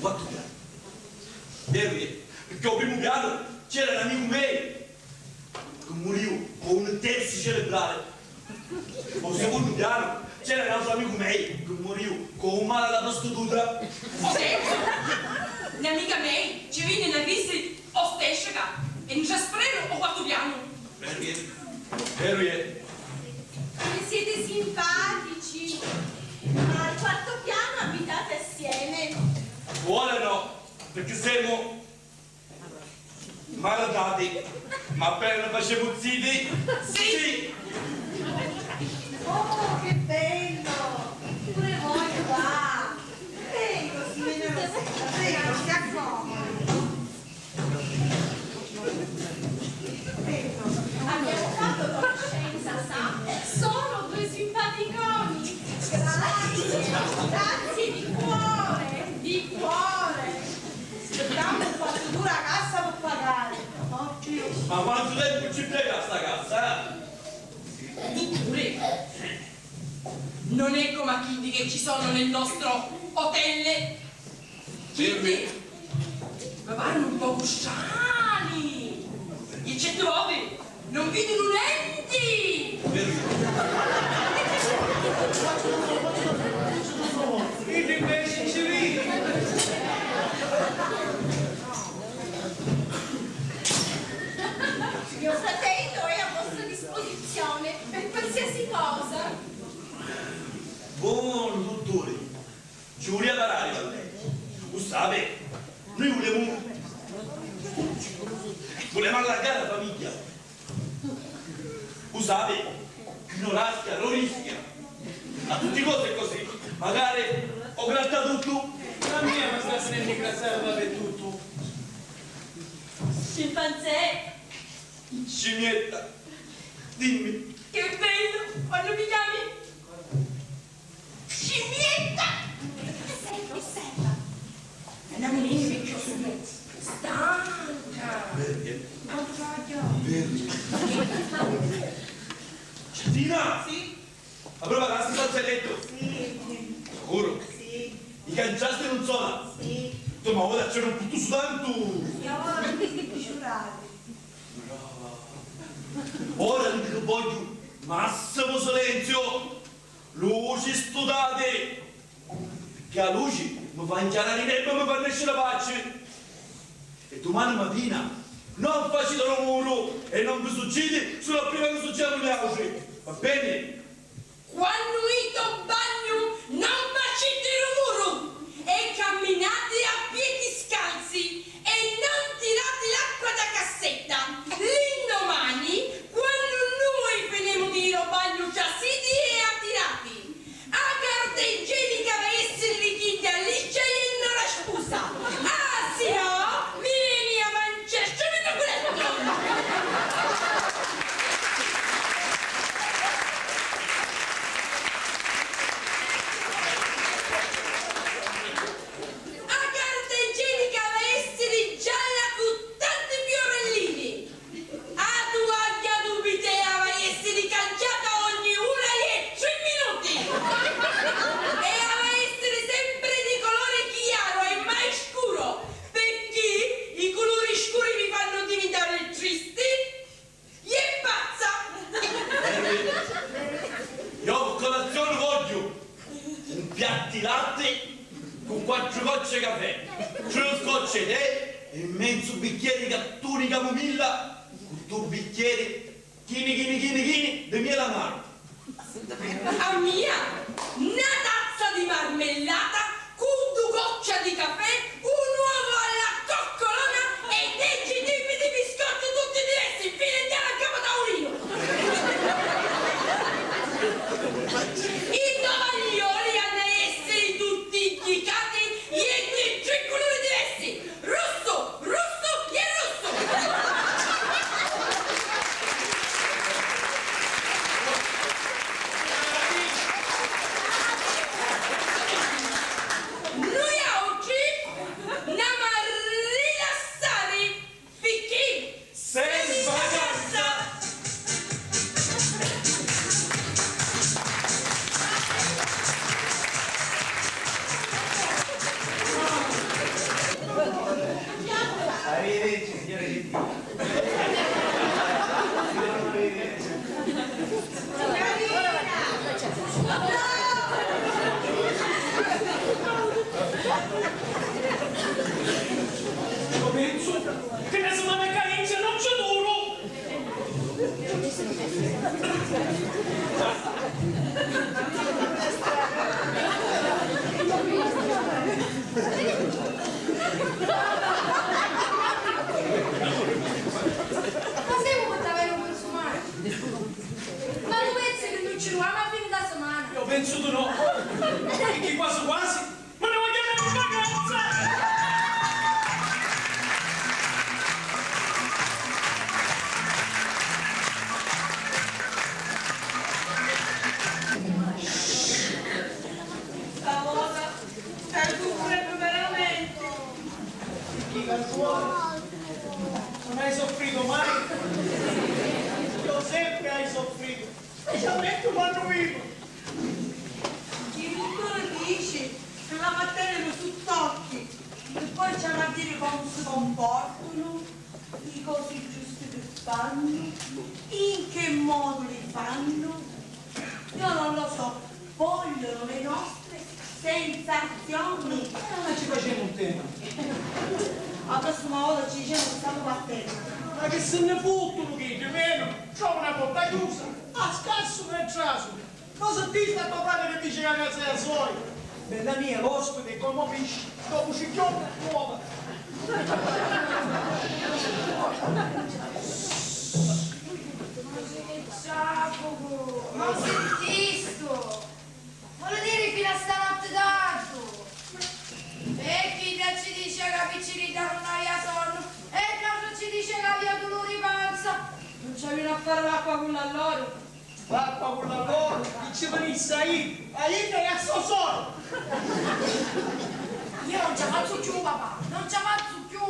Quartu pianu. Veru è, picchì ô primu pianu c'era n'amicu mei chi murìu cu un icterusi cerebrali. Ô secunnu pianu c'era n'autru amicu mei chi murìu cu un mali a la prostituta. Ô terzu, n'amica mei ci vinni na crisi ostètica e ntra spreru ô quartu pianu. Veru è, veru è. Come siete simpatici! Ma al quarto piano abitate assieme? Ora no, picchì semu maridati, ma appena nni facemu ziti, sì! Oh, che bello! Pure voglio, va! Prego, signorina Rosetta, prego, si accomodi. Prego. Abbiamo fatto conoscenza, sa? Sono due simpaticoni! Grazie, grazie di cuore, di cuore! Spettammu quantu dura a cassa pi pagari. Oh, Dio. Ma quantu tempu ci pega sta cassa, eh? Dutturi, non è comu a chiddi che ci sono nel nostro hotel. Chiddi mi parunu un pocu strani. E certi voti non vidunu nenti! Iddi inveci ci vidi! Mio fratello è a vostra disposizione per qualsiasi cosa. Bon, dutturi. Ci vulia parrari cu lei. U sapi, nui vulemu, vulemu allargari la famigghia. U Sapi, chi no raschia, no rischia. A tutti cosi è così. Macari o gratta tuttu. A mia mi sta sentennu grattari dapertuttu. Scimpanzé! Scimietta, dimmi. Che bello, quando mi chiami? Scimmietta! Osserva, osserva. È una mulina vecchio su. Stanca. Vedi? Quanto travagliò. Vedi? Cettina! Sì? Ma prova la stanza letto? Sì. Sicuro? Sì. I canciasti non sona? Sì. Tu, ma ora c'è un puttusu tantu! Io ora mi devi giurare. Brava. Ora dico voglio massimo silenzio! Luci studati! Picchì a luci mi fa inchianari i nervi e mi fa nesciri paci. E dumani matina non faciti rumuru e non vi succidi sulu a prima chi succidi a nuiautri, va beni? Quannu iti o bagnu non faciti rumuru e camminati a piedi scalzi e non tirati l'acqua da cassetta. L'indomani, quannu nui finimu di iri o bagnu, trasiti e a tirati. A carta igienica va essiri di chidda liscia e non raspusa, ah, si no mi veni a manciari stu minuculettu! A carta igienica va essiri gialla cu tanti fiorellini. A tuagghia dû bidet havi a essiri canciata ogni ura e tri minuti! E havi a essiri sempri di culuri chiaru e mai scuru, picchì i culuri scuri mi fannu divintari tristi e pazza! Io a colazioni vogghiu un piattu di latti cu quattru gocci di cafè, tri scocci di tè e menzu bicchieri di cattuni camumilla cu dui bicchieri chini, chini, chini, chini di mieli amaru. A mia na tazza di marmellata cu dui gocci di cafè, un uovu alla coccolona e deci tipi di biscotti tutti diversi, infilintati a capu taulinu. I tovaglioli hannu a essiri tutti inticati e di tri culuri diversi, russu, russu e russu! Nuiautri n'amu a rilassari, picchì semu in vacanza! Arrivederci, signora Gentile. Io pensu che na simana ca inizia non ci duru! Ma semu daveru cunsumati? Ma tu pensi chi nun ci ruvamu a fini da simana? Io pensu di no, picchì quasi quasi ma ne vogghiu andari in vacanza! Sta cosa sta suffrennu veramenti! Chi canzoni? Non hai soffrito mai? Io sempre hai soffrito! Specialmenti quannu vivu! Il dutturi dici ca l'havi a teniri sutt'occhi e poi ci havi a diri comu si comportanu, i cosi giusti chi fannu, in che modu li fannu. Io non lo so, vogliono le nostre sensazioni. Ma ci facemu un tema. A prossima volta ci dicemu che stiamo partendo. Ma chi si nni futtunu chiddi, venu, trova na porta chiusa, a scassu e trasu. Cosa dici a to frati chi dici ca a casa è a soia? Bella mia, l'ospiti è comu pisci, dopu ci chiodi e cuova. Ma u sintistu? Voli diri finu a stanotti tardu. E chidda ci dicia ca a picciridda nun avia sonnu, e n'autra ci dicia ca avia duluri i panza. Nun ci avinu a fari l'acqua cu l'alloru? L'acqua cu l'alloru? Chi ci vinissi a idda, a idda e a so soru! Io non ci la fazzu cchiù, papà, non ci la fazzu cchiù!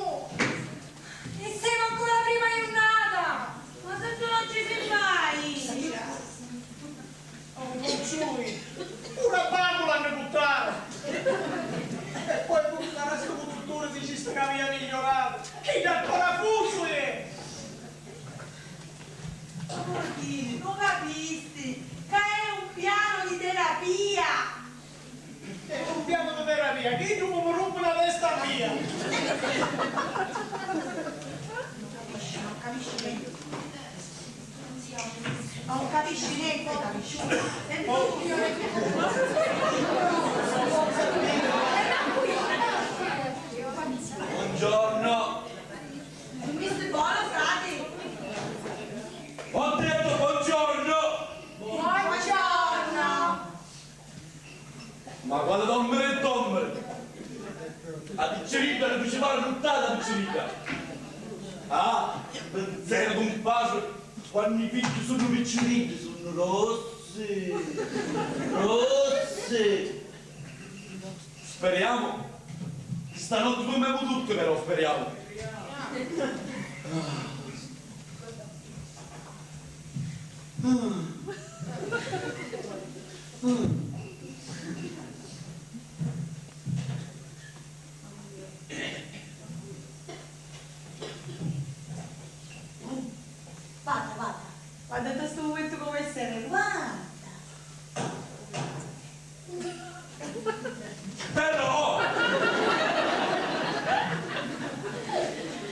E semu ancora a prima jurnata! Ma se tu non ci si mai! Oh, Bocciui, puru a bambu l'hannu puttatu! E poi puru ca stu cudutturi dicisti ca avia miglioratu! Chi d'ancora fusu è! Ordini, lu capisti ca è un pianu di terapia! È un pianu di terapia, chi tu mi rumpi la testa a mia! Non capisci, non capisci niente. Non capisci niente, capisci? Senti tu. Buongiorno. Mister Bono, frati. Ho detto buongiorno. Buongiorno. Ma quali dòmmiri e dòmmiri? A picciridda, lu principali nun dà a picciridda. Ah, pinzeru d'un patri, quannu i figghi sunnu picciriddi, sunnu rossi, rossi. Speriamo. Stanotti fumemu tutti, però, speriamo. Guarda, guarda, guarda stu mumentu comu è serenu, guarda! Però!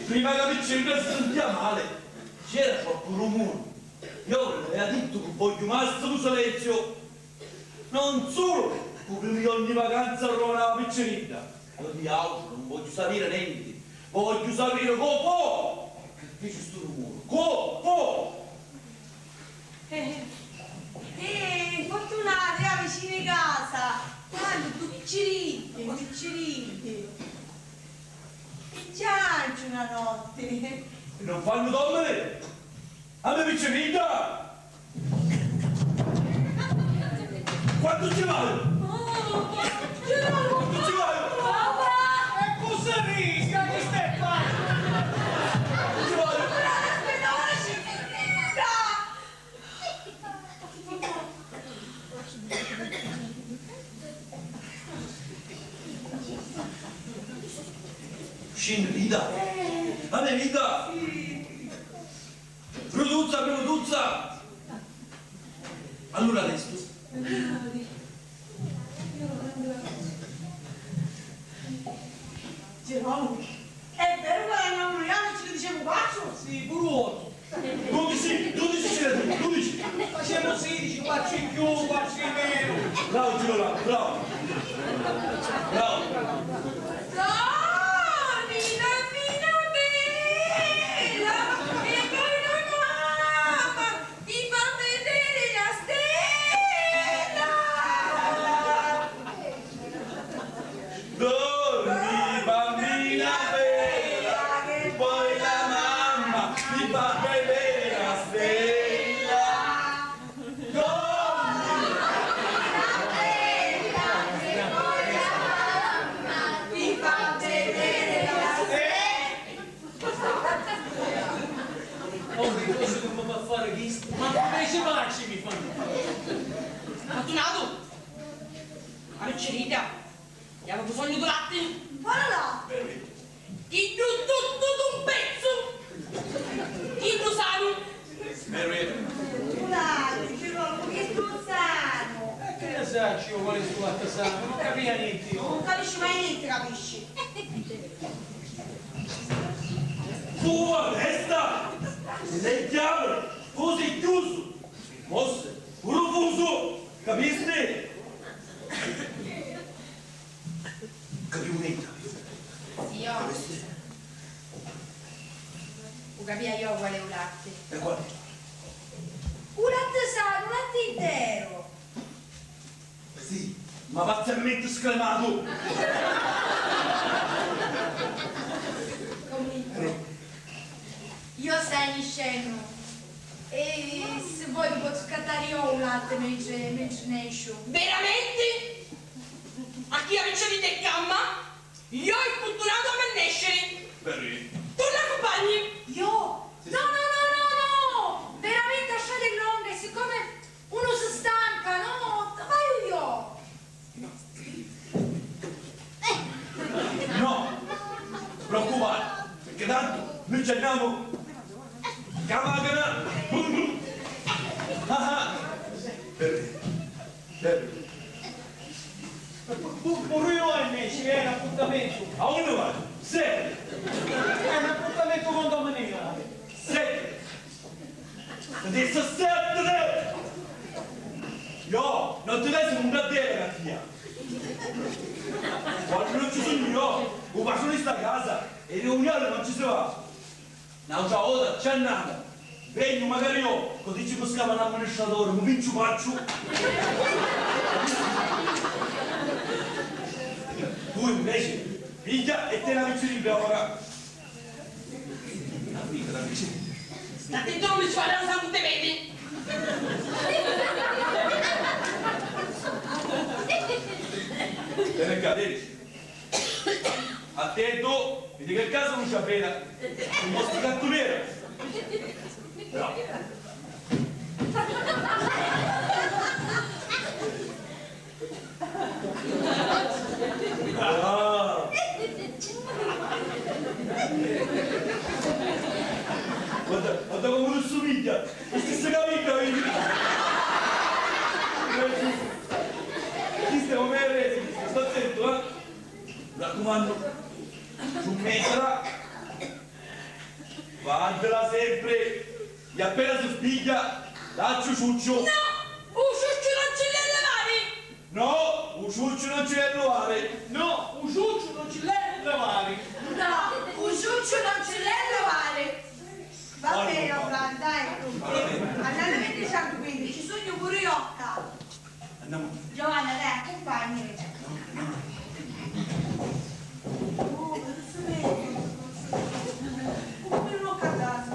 Prima la piccina si sentia male, c'era troppu rumuri. Io le avia dittu ca vogghiu massimu silenzio. Non sulu cu primu jornu di vacanza arruvinau a picciridda, io di autru non vogghiu sapiri nenti, vogghiu sapiri cu fu chi fici stu rumuri, cu fu! Eh, eh, furtunatu, era vicinu di casa, tantu du picciriddi, du picciriddi, e già anci una notti. E non fannu dòmmiri? A me picciridda! Quantu ci vai? Oh, quantu ci vai? Papà! E cu si risca chi stai fai? Quantu ci vai? Scinni, vita! A me vita! Brutuzza, brutuzza! Allura restu. Geronimo, è veru ca l'hannu annujatu e ci li dicemu quattru? Sì, puru ottu. Dudici, dudici ci l'hai, dudici. Facemu sidici, quattru in cchiù, quattru in menu. Bravo, Girolamo, bravo. Bravo. Dormi, dormi, dormi. E poi la mamma ti fa vedere la stella. Dormi, bambina bella, che poi la mamma ti fa vedere la stella. Dormi, bambina bella, che poi la mamma ti fa vedere la stella. Oh, che cosa che mi fa fare chistu? Ma come ci faccio mi fanno? Fortunato! A picciridda! Avia bisognu di latti! Quale latti? Chiddu tuttu d'un pezzu! Chiddu sanu! Mary! Cu latti, Girolamo, chiddu sanu! E chi ne sacciu io quali è stu latti sanu? Non capia nenti io! Non capisci mai nenti, capisci? Fu a festa! Le chiavi! Fusi chiusu! Mosse! Puru fusu! Capisti? Capiu nenti, io. Sì, io. Capisti? U capia io qual è u latti. E qual è? U latti sanu, u latti intè, Ma parzialmenti scrematu! Comunque, io staiu niscennu e si voi pozzu cattari io u latti mentri, mentri nesciu. Veramenti? A chi avicci a vitti e camma? Io e Futtunatu amu a nesciri. Perì? Tu l'accumpagni? Io? Sì, sì. No, no, no, no, no! Veramenti a strata è longa e siccome unu si stanca, no? Vaiu io! No. No, preoccupati, perché tanto noi ci andiamo. Ca machina! Ah, ah. Perì? Perì? Pu-, pu-, puru io e nesci, è un appuntamento. A unni vai? Sette! È un appuntamento condominiale. Sette! Ti dissi sette! Io non ti penso un gaddere, Mattia! Quando non ci sono io, u patrone sta a casa e riunione non ci si va. N'autra vota ci annamu. Vegnu magari io, così ci scapa l'amministratore, mu pinciu facciu. Tu invece pigghia e te la vicini ora. Stati tu mi suona la salute, vedi? Te ne caderi. Attento, vedi che il caso non c'è appena. Un po' sti cattuliere. Bravo. Ah. Guarda, guarda come non somiglia. È stessa capita, vedi? Chi stiamo bene? Sta attento, eh? Mi raccumannu, ciummettila, vaddila sempri, e appena si spigghia, dacci u ciucciu. No! U ciucciu non ci l'hê levari! No, u ciucciu non ci l'hê levari! No, u ciucciu non ci l'hê levari! No, u ciucciu non ci l'hê levari! Va bene, Fran, dai. Andiamo alle venticinque quindici, sugnu puru io ccà. Andiamo. Giovanna, dai, accumpagnami. No, no. Oh, ma non si vede. Come non ho cantato?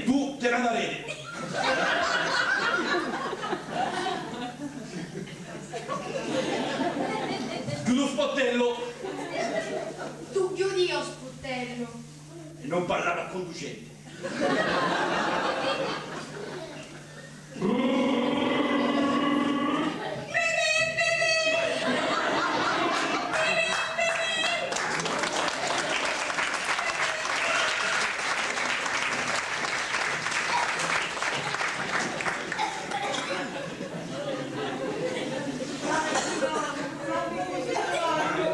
Tu te n'andarei. Chiudi u spottello. Tu chiudi io spottello. E non parlare al conducente.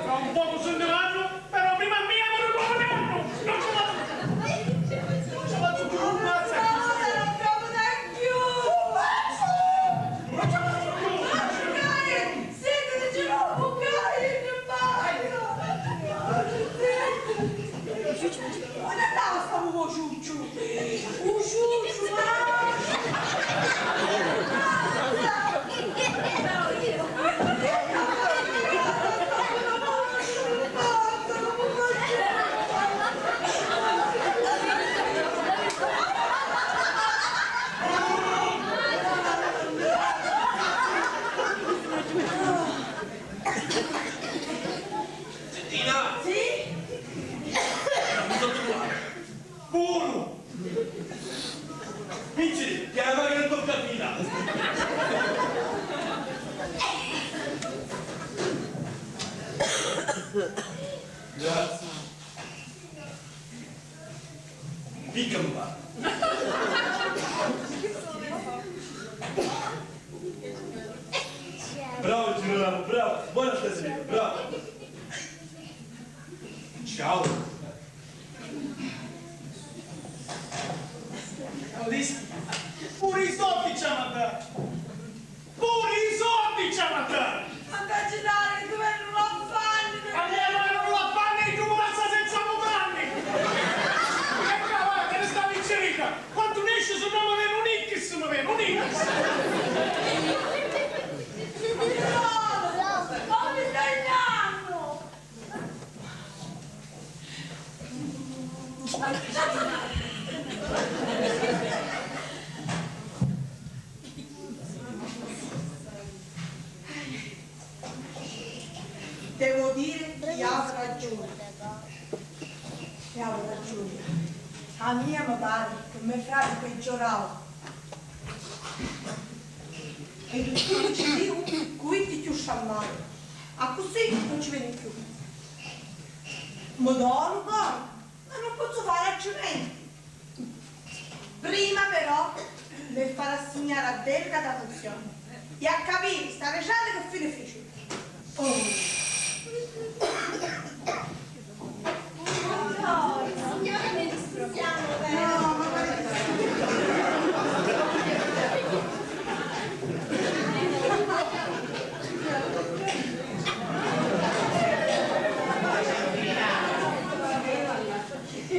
Tra un poco se ne vanno, però prima mia mi ricordo! Non ce la, non ce la faccio più, mazza! Unni andava sta vuciucciu? Vuciucciu, ah! Tina! Sì? Accusa tu! Puru! Picciri, chiamari la tua cabina! Grazie. Picca un pa'. Bravo Girolamo, bravo. Buona stasera, bravo. Ciao. Ho visto. Pure i soldi ci ha mandato. Pure i soldi ci ha mandato. Ma Gennaro, tu non lo fanno. Ma io non lo fanno, tu passa senza mutande. E qua, guarda, te ne sta piccerita. Quantu nesci, se no mi vene un ictus, mi vene un ictus. Devo dire chi havi ragiuni. Chi havi ragiuni. A mia mi pari chi me frati peggiorau. E tuttu chi ci dicu, cu vitti chiù sciammatu. Accussì non ci veni chiù. Mi dolu, poi, ma non pozzu fari altrimenti. Prima però mi fa rassegnare a delicata funzione e a capire sta reciata che fine fici. Oh. Signora, ne discutiamo, vero?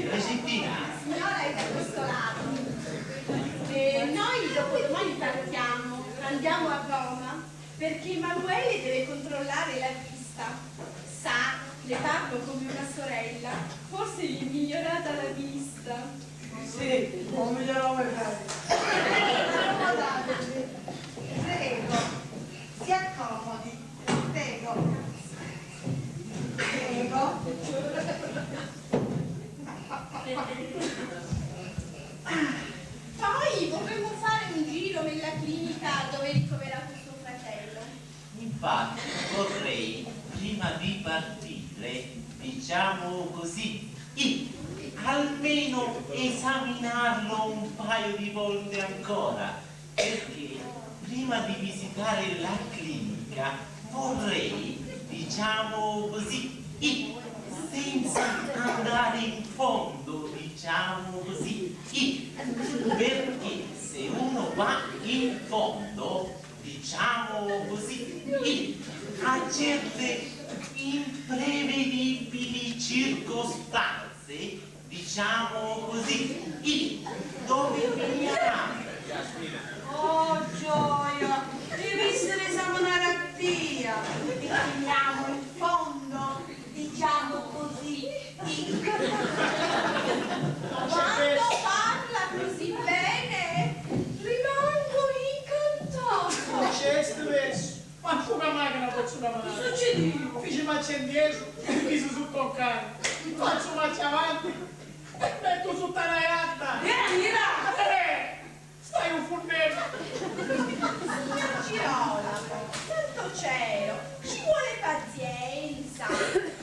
Presentina. Signora è da questo lato. E noi dopodomani partiamo, andiamo a Roma, perché Emanuele deve controllare la vista. Sa, le parlo come una sorella, forse gli è migliorata la vista. Sì, o migliorava il resto. Prego, si accomodi. Prego. Prego. Poi vorremmo fare un giro nella clinica dove è ricoverato suo fratello. Infatti vorrei, prima di partire, diciamo così, i, almeno esaminarlo un paio di volte ancora, perché prima di visitare la clinica vorrei, diciamo così, i, senza andare in fondo, diciamo così, i, perché se uno va in fondo, diciamo così, i, a certe imprevedibili circostanze, diciamo così, i, dove finiamo? Oh, gioia! Devi essere esaminare a tia! E finiamo in fondo, diciamo così, i. Quando parla così bene, rimango incantato! Non c'è stress. Mancu ca machina pozzu caminari. Chi succedìu? Fici marcia indietru e misu sutta un cani. Fazzu marcia avanti e mettu sutta na jatta. E tira! Eh! Staiu funnennu. Signor Girolamo, santo cielo, ci vuole pazienza,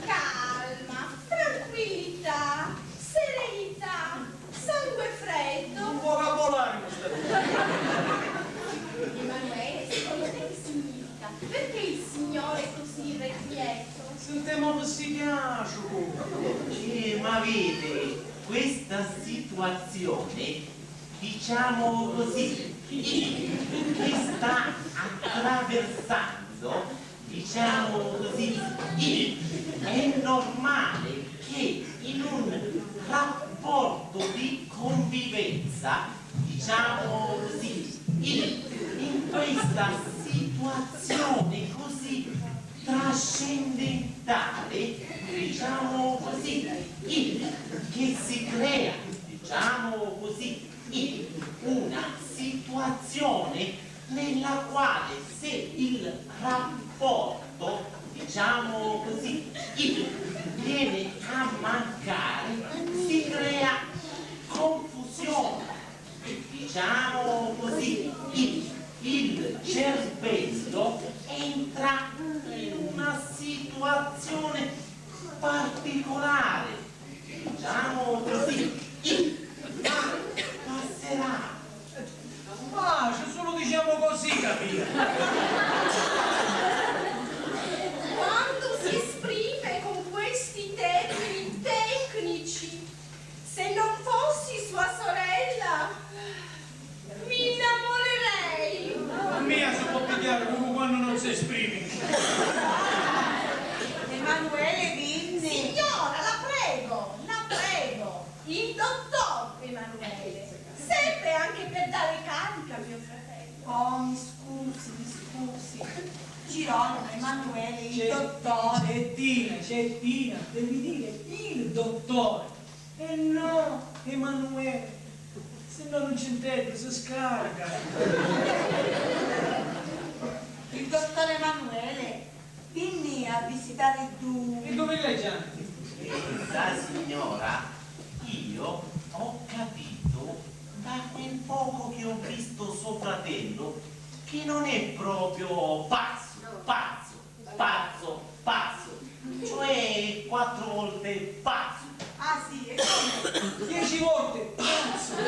calma, tranquillità, serenità, sangue freddo. Un vocabolario sta. Emanuele, secondo te che significa? Perché il Signore è così irrequieto? Sintemu psichiatricu. Eh, ma vedi, questa situazione, diciamo così, che sta attraversando, diciamo così, è normale che in un rapporto di convivenza, diciamo così, in questa situazione così trascendentale, diciamo così, che si crea, diciamo così, una situazione nella quale, se il rapporto, diciamo così, viene a mancare, si crea confusione, diciamo così, il, il cervello entra in una situazione particolare, diciamo così, i, ma passerà. Ma ci sulu, diciamo così, capì? Quando si esprime con questi termini tecnici, se non fossi sua sorella, mi innamorerei! A mia si può pigghiari puru quannu non s'esprimi. Emanuele, vinni! Signora, la prego, la prego! Il dottor Emanuele serve anche per dare carica a mio fratello. Oh, mi scusi, mi scusi. Girolamo, Emanuele, il dottore. Cetina, Cetina, devi dire il dottore. Eh no, Emanuele, se no nun ci nteddu, si scarica. Il dottore Emanuele, vinni a visitare ddu... E dove l'hai già? Sa signora, io ho capito da quel poco che ho visto suo fratello che non è proprio pazzo, pazzo. Pazzo, pazzo, cioè quattro volte pazzo. Ah sì, e come? Dieci volte pazzo!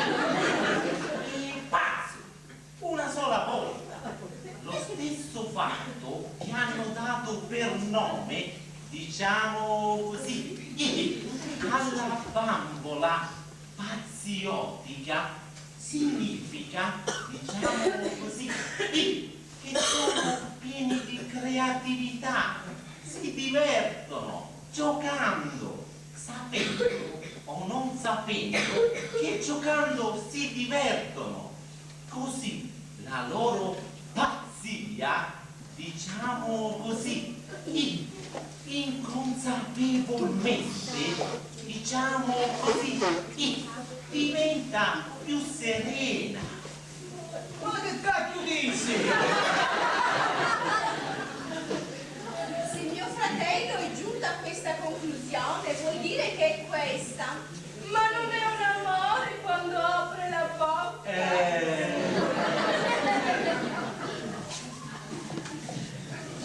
E pazzo! Una sola volta! Lo stesso fatto che hanno dato per nome, diciamo così, alla bambola. Pazziotica significa, diciamo così, che sono pieni di creatività, si divertono giocando, sapendo o non sapendo che giocando si divertono. Così la loro pazzia, diciamo così, i-, inconsapevolmente, diciamo così, i-, diventa più serena. Ma che cacchio dici? Se mio fratello è giunto a questa conclusione, vuol dire che è questa. Ma non è un amore quando apre la bocca. Eh.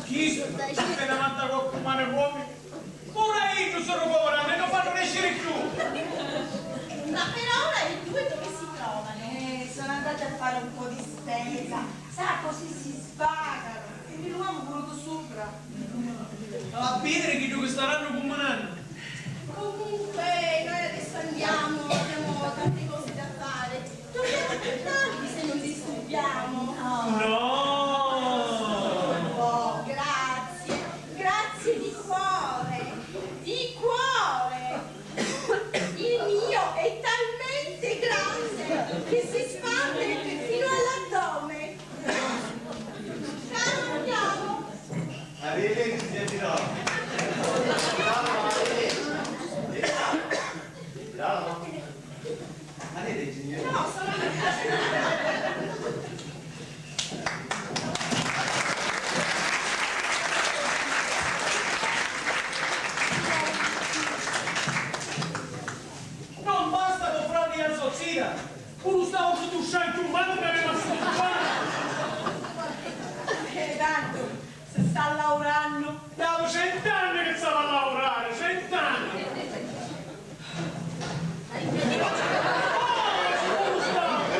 Chistu, appena manda qualcun mani vuomi, puru a iddu si rucoveranu e non fannu nesciri cchiù. Ma per ora i due dove si trovano? Eh, sono andati a fare un po' di spesa. Sa, così si svagano. E mi lu amu vunutu supra. A vidiri chiddu chi starannu cumminannu. Comunque, noi adesso andiamo, abbiamo tante cose da fare. Torniamo più tardi se non disturbiamo. No! Oh, grazie, grazie di cuore, di cuore. Il mio è talmente grande che si spande perfino all'addome. Caro, andiamo. Arrivederci, signor Girolamo. Girolamo, arrivederci. Girolamo. Girolamo. Arrivederci, signor. No, sono... Non basta comprargli la sozzina! Puru st'autru tu scianchiumatu mi aveva stupidato! E tantu, si sta laurannu! Davu cent'anni chi s'havi a laurari, cent'anni! Ora ci puru st'autru!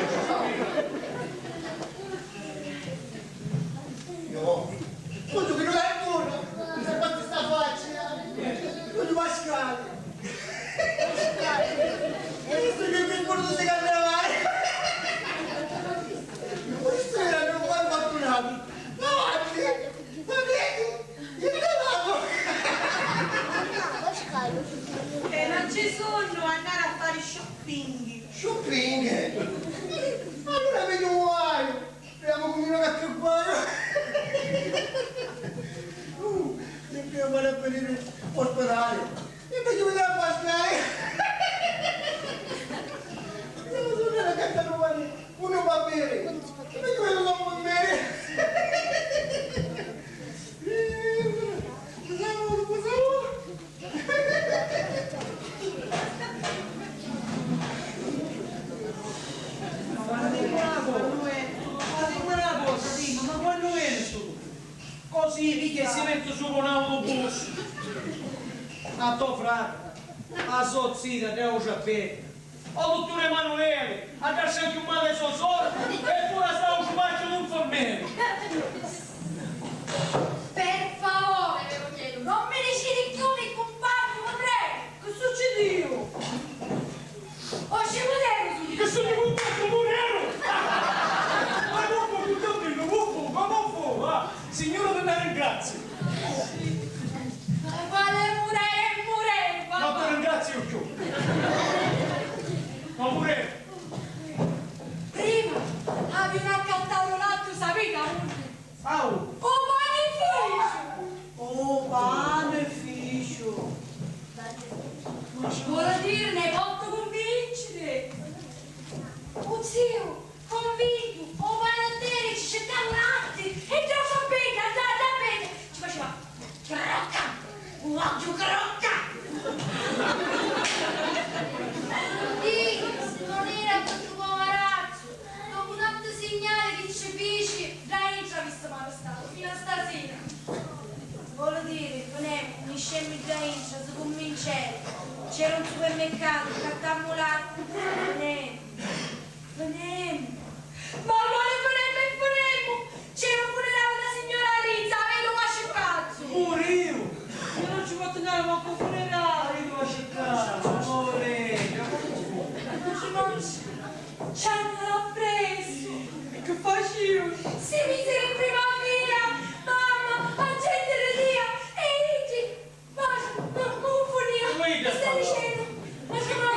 Io voggio che non è ancora! Mi sa quantu sta faccia! Voglio mascare! Questo che mi porto se carnevale! Questo era mio buon fortunato! Ma avanti! Ma vedi! Il lavabo! E non ci sono andare a fare shopping! Shopping? Allora vedo un guaio! Speriamo che mi non è più guaio! Uh, mi piace andare a venire ospedale! E meglio che la Pascale! Devo tornare a casa domani, uno va bene, e meglio che non va bene! Cosa vuoi, cosa vuoi? Ma dimmi una cosa, ma dimmi una cosa, dimmi, ma quannu veni stu... Così, picchia si metti supra un autobus. A to frati, a so zita, te lo sapete. O dutturi Emanuele, a lascia chiù male so sordi, e pure a sta un spacchio d'un fornello. Per favore, ve lo chiedo, non mi dicite più mi compagno Andrea. Che succidìu? O scimuteru sugnu! Che sugnu cuntentu, mureru! Ma non fu più tanto il nuovo, ma non fu, ah! Signora, vi ringrazio! Quale mureru, mureru, papà? Non ti ringrazio più! Non mureru! Prima avevi un accattato l'atto, sapete, amore? Au! O panificio! O panificio! Vuol dire ne Ziu, convintu, o panateri ci cercava latti e già sapete, andate a bene, ci faceva crocca, u vogghiu crocca! Dì, non era per tu poverazzo, dopo tanti segnali che ci fici, da intra avessimo arrestato fino a stasera. Vuol dire, non è, niscemmi da intra, si convincere, c'era un supermercato, accattammu l'acqua, non è. Venemu! Ma quale venemu e venemu? C'era un funerale da signora Aliza, a veduva Sciccazzu! Pure io! Io non ci vado andare manco al funerale! A veduva Sciccazzu! Amore! Non ci, non ci, ci hanno preso! E che faccio io? Si misero in prima fila! Mamma, la gente ridia! E dici, Ma, ma, ma, Funnia, mi stai dicendo? Ma, ma,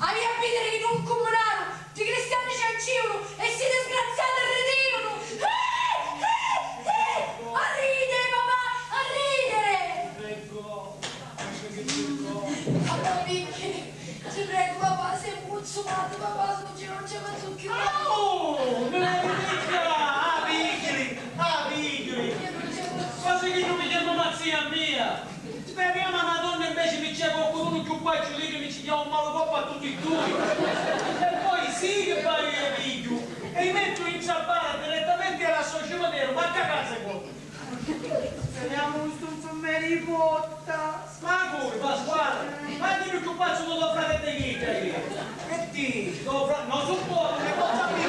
hai a vedere che non comunale, i cristiani ci ancivano e si disgraziati ridivano. Eh, eh, eh, a ridere, papà, a ridere! Prego, prego. Papà, perché? Ti prego, papà, sei consumati, papà, non ce la faccio più. Oh, me la dica, ah, pigghiali, ah, pigghiali. Cosa che non mi chiama mazzia mia? Speriamo a Madonna invece mi c'è qualcuno più facilito e mi ci chiama un malu coppa a tutti e due. E poi sì che poi io piglio e mi metto in ciabatta direttamente alla società, ma che casa è quella? Speriamo questo infermiere di botta. Ma pure, Pasquale, ma dimmi più pazzo di tuo fratello di Ghita, io. E ti, tuo fra-, non sopporto, che cosa mi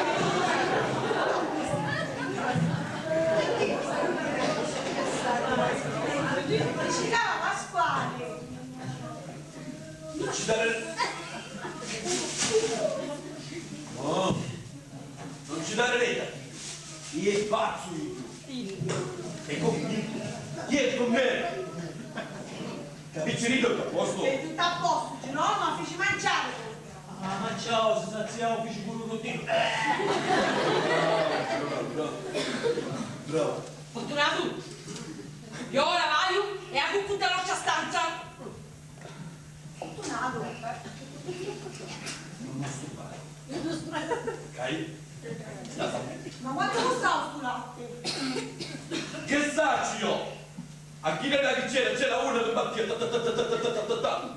Ci dava Pasquale. Non ci dare. No. Non ci dare retta. Chi è pazzo io? E con chi? Chi è con me? Capiccirillo, tutto a posto? È tutto a posto, Girolamo, ma feci mangiare. Ah, ma ciao, se saziamo, feci pure un rotino. Bravo, bravo, bravo. Fortunato, io ora vado e a cuccuta la nostra stanza. Fortunato. Non mi stupare. Cai? Ma quanto costava stu latte? Che saccio io? A chi ne dà che c'era, c'era una che battia ta, ta, ta.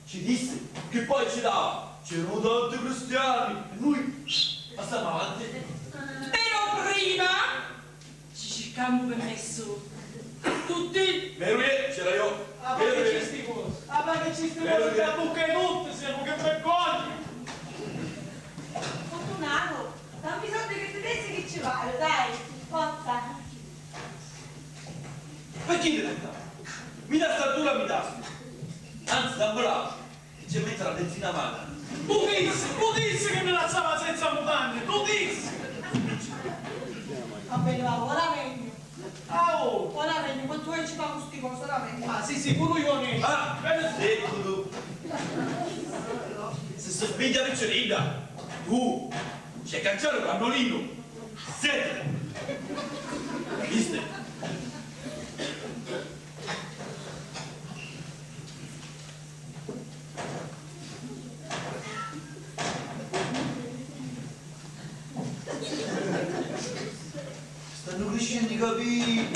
Ci disse che poi ci dava, c'erano tanti cristiani e noi passavamo avanti. Però prima ci circammo permesso a tutti. Vero è, c'era io. Ah, ma che ci sti cose? Ah, ma che ci sti cose? Che a bocca di tutti siamo, che vergogna! Fortunato, dammi i soldi che ti pensi che ci vale, dai, forza. Ma chi mi dà? Mi dà sta dura, mi dà. Anzi, dammela. Ci mette la benzina amara. Tu dissi, tu dissi che mi lassava senza mutande, tu dissi! Va bene, va, ora vegnu. Ah, oh! Ora vegnu, ma tu ci fa sti cose, ora vegnu. Ah, sì, sì, pure io ne. Ah, bene, sì, tu. Se si spinge a picciridda, tu, c'è cacciare un pannolino. Senti! Viste? Stanno crescenno i capelli.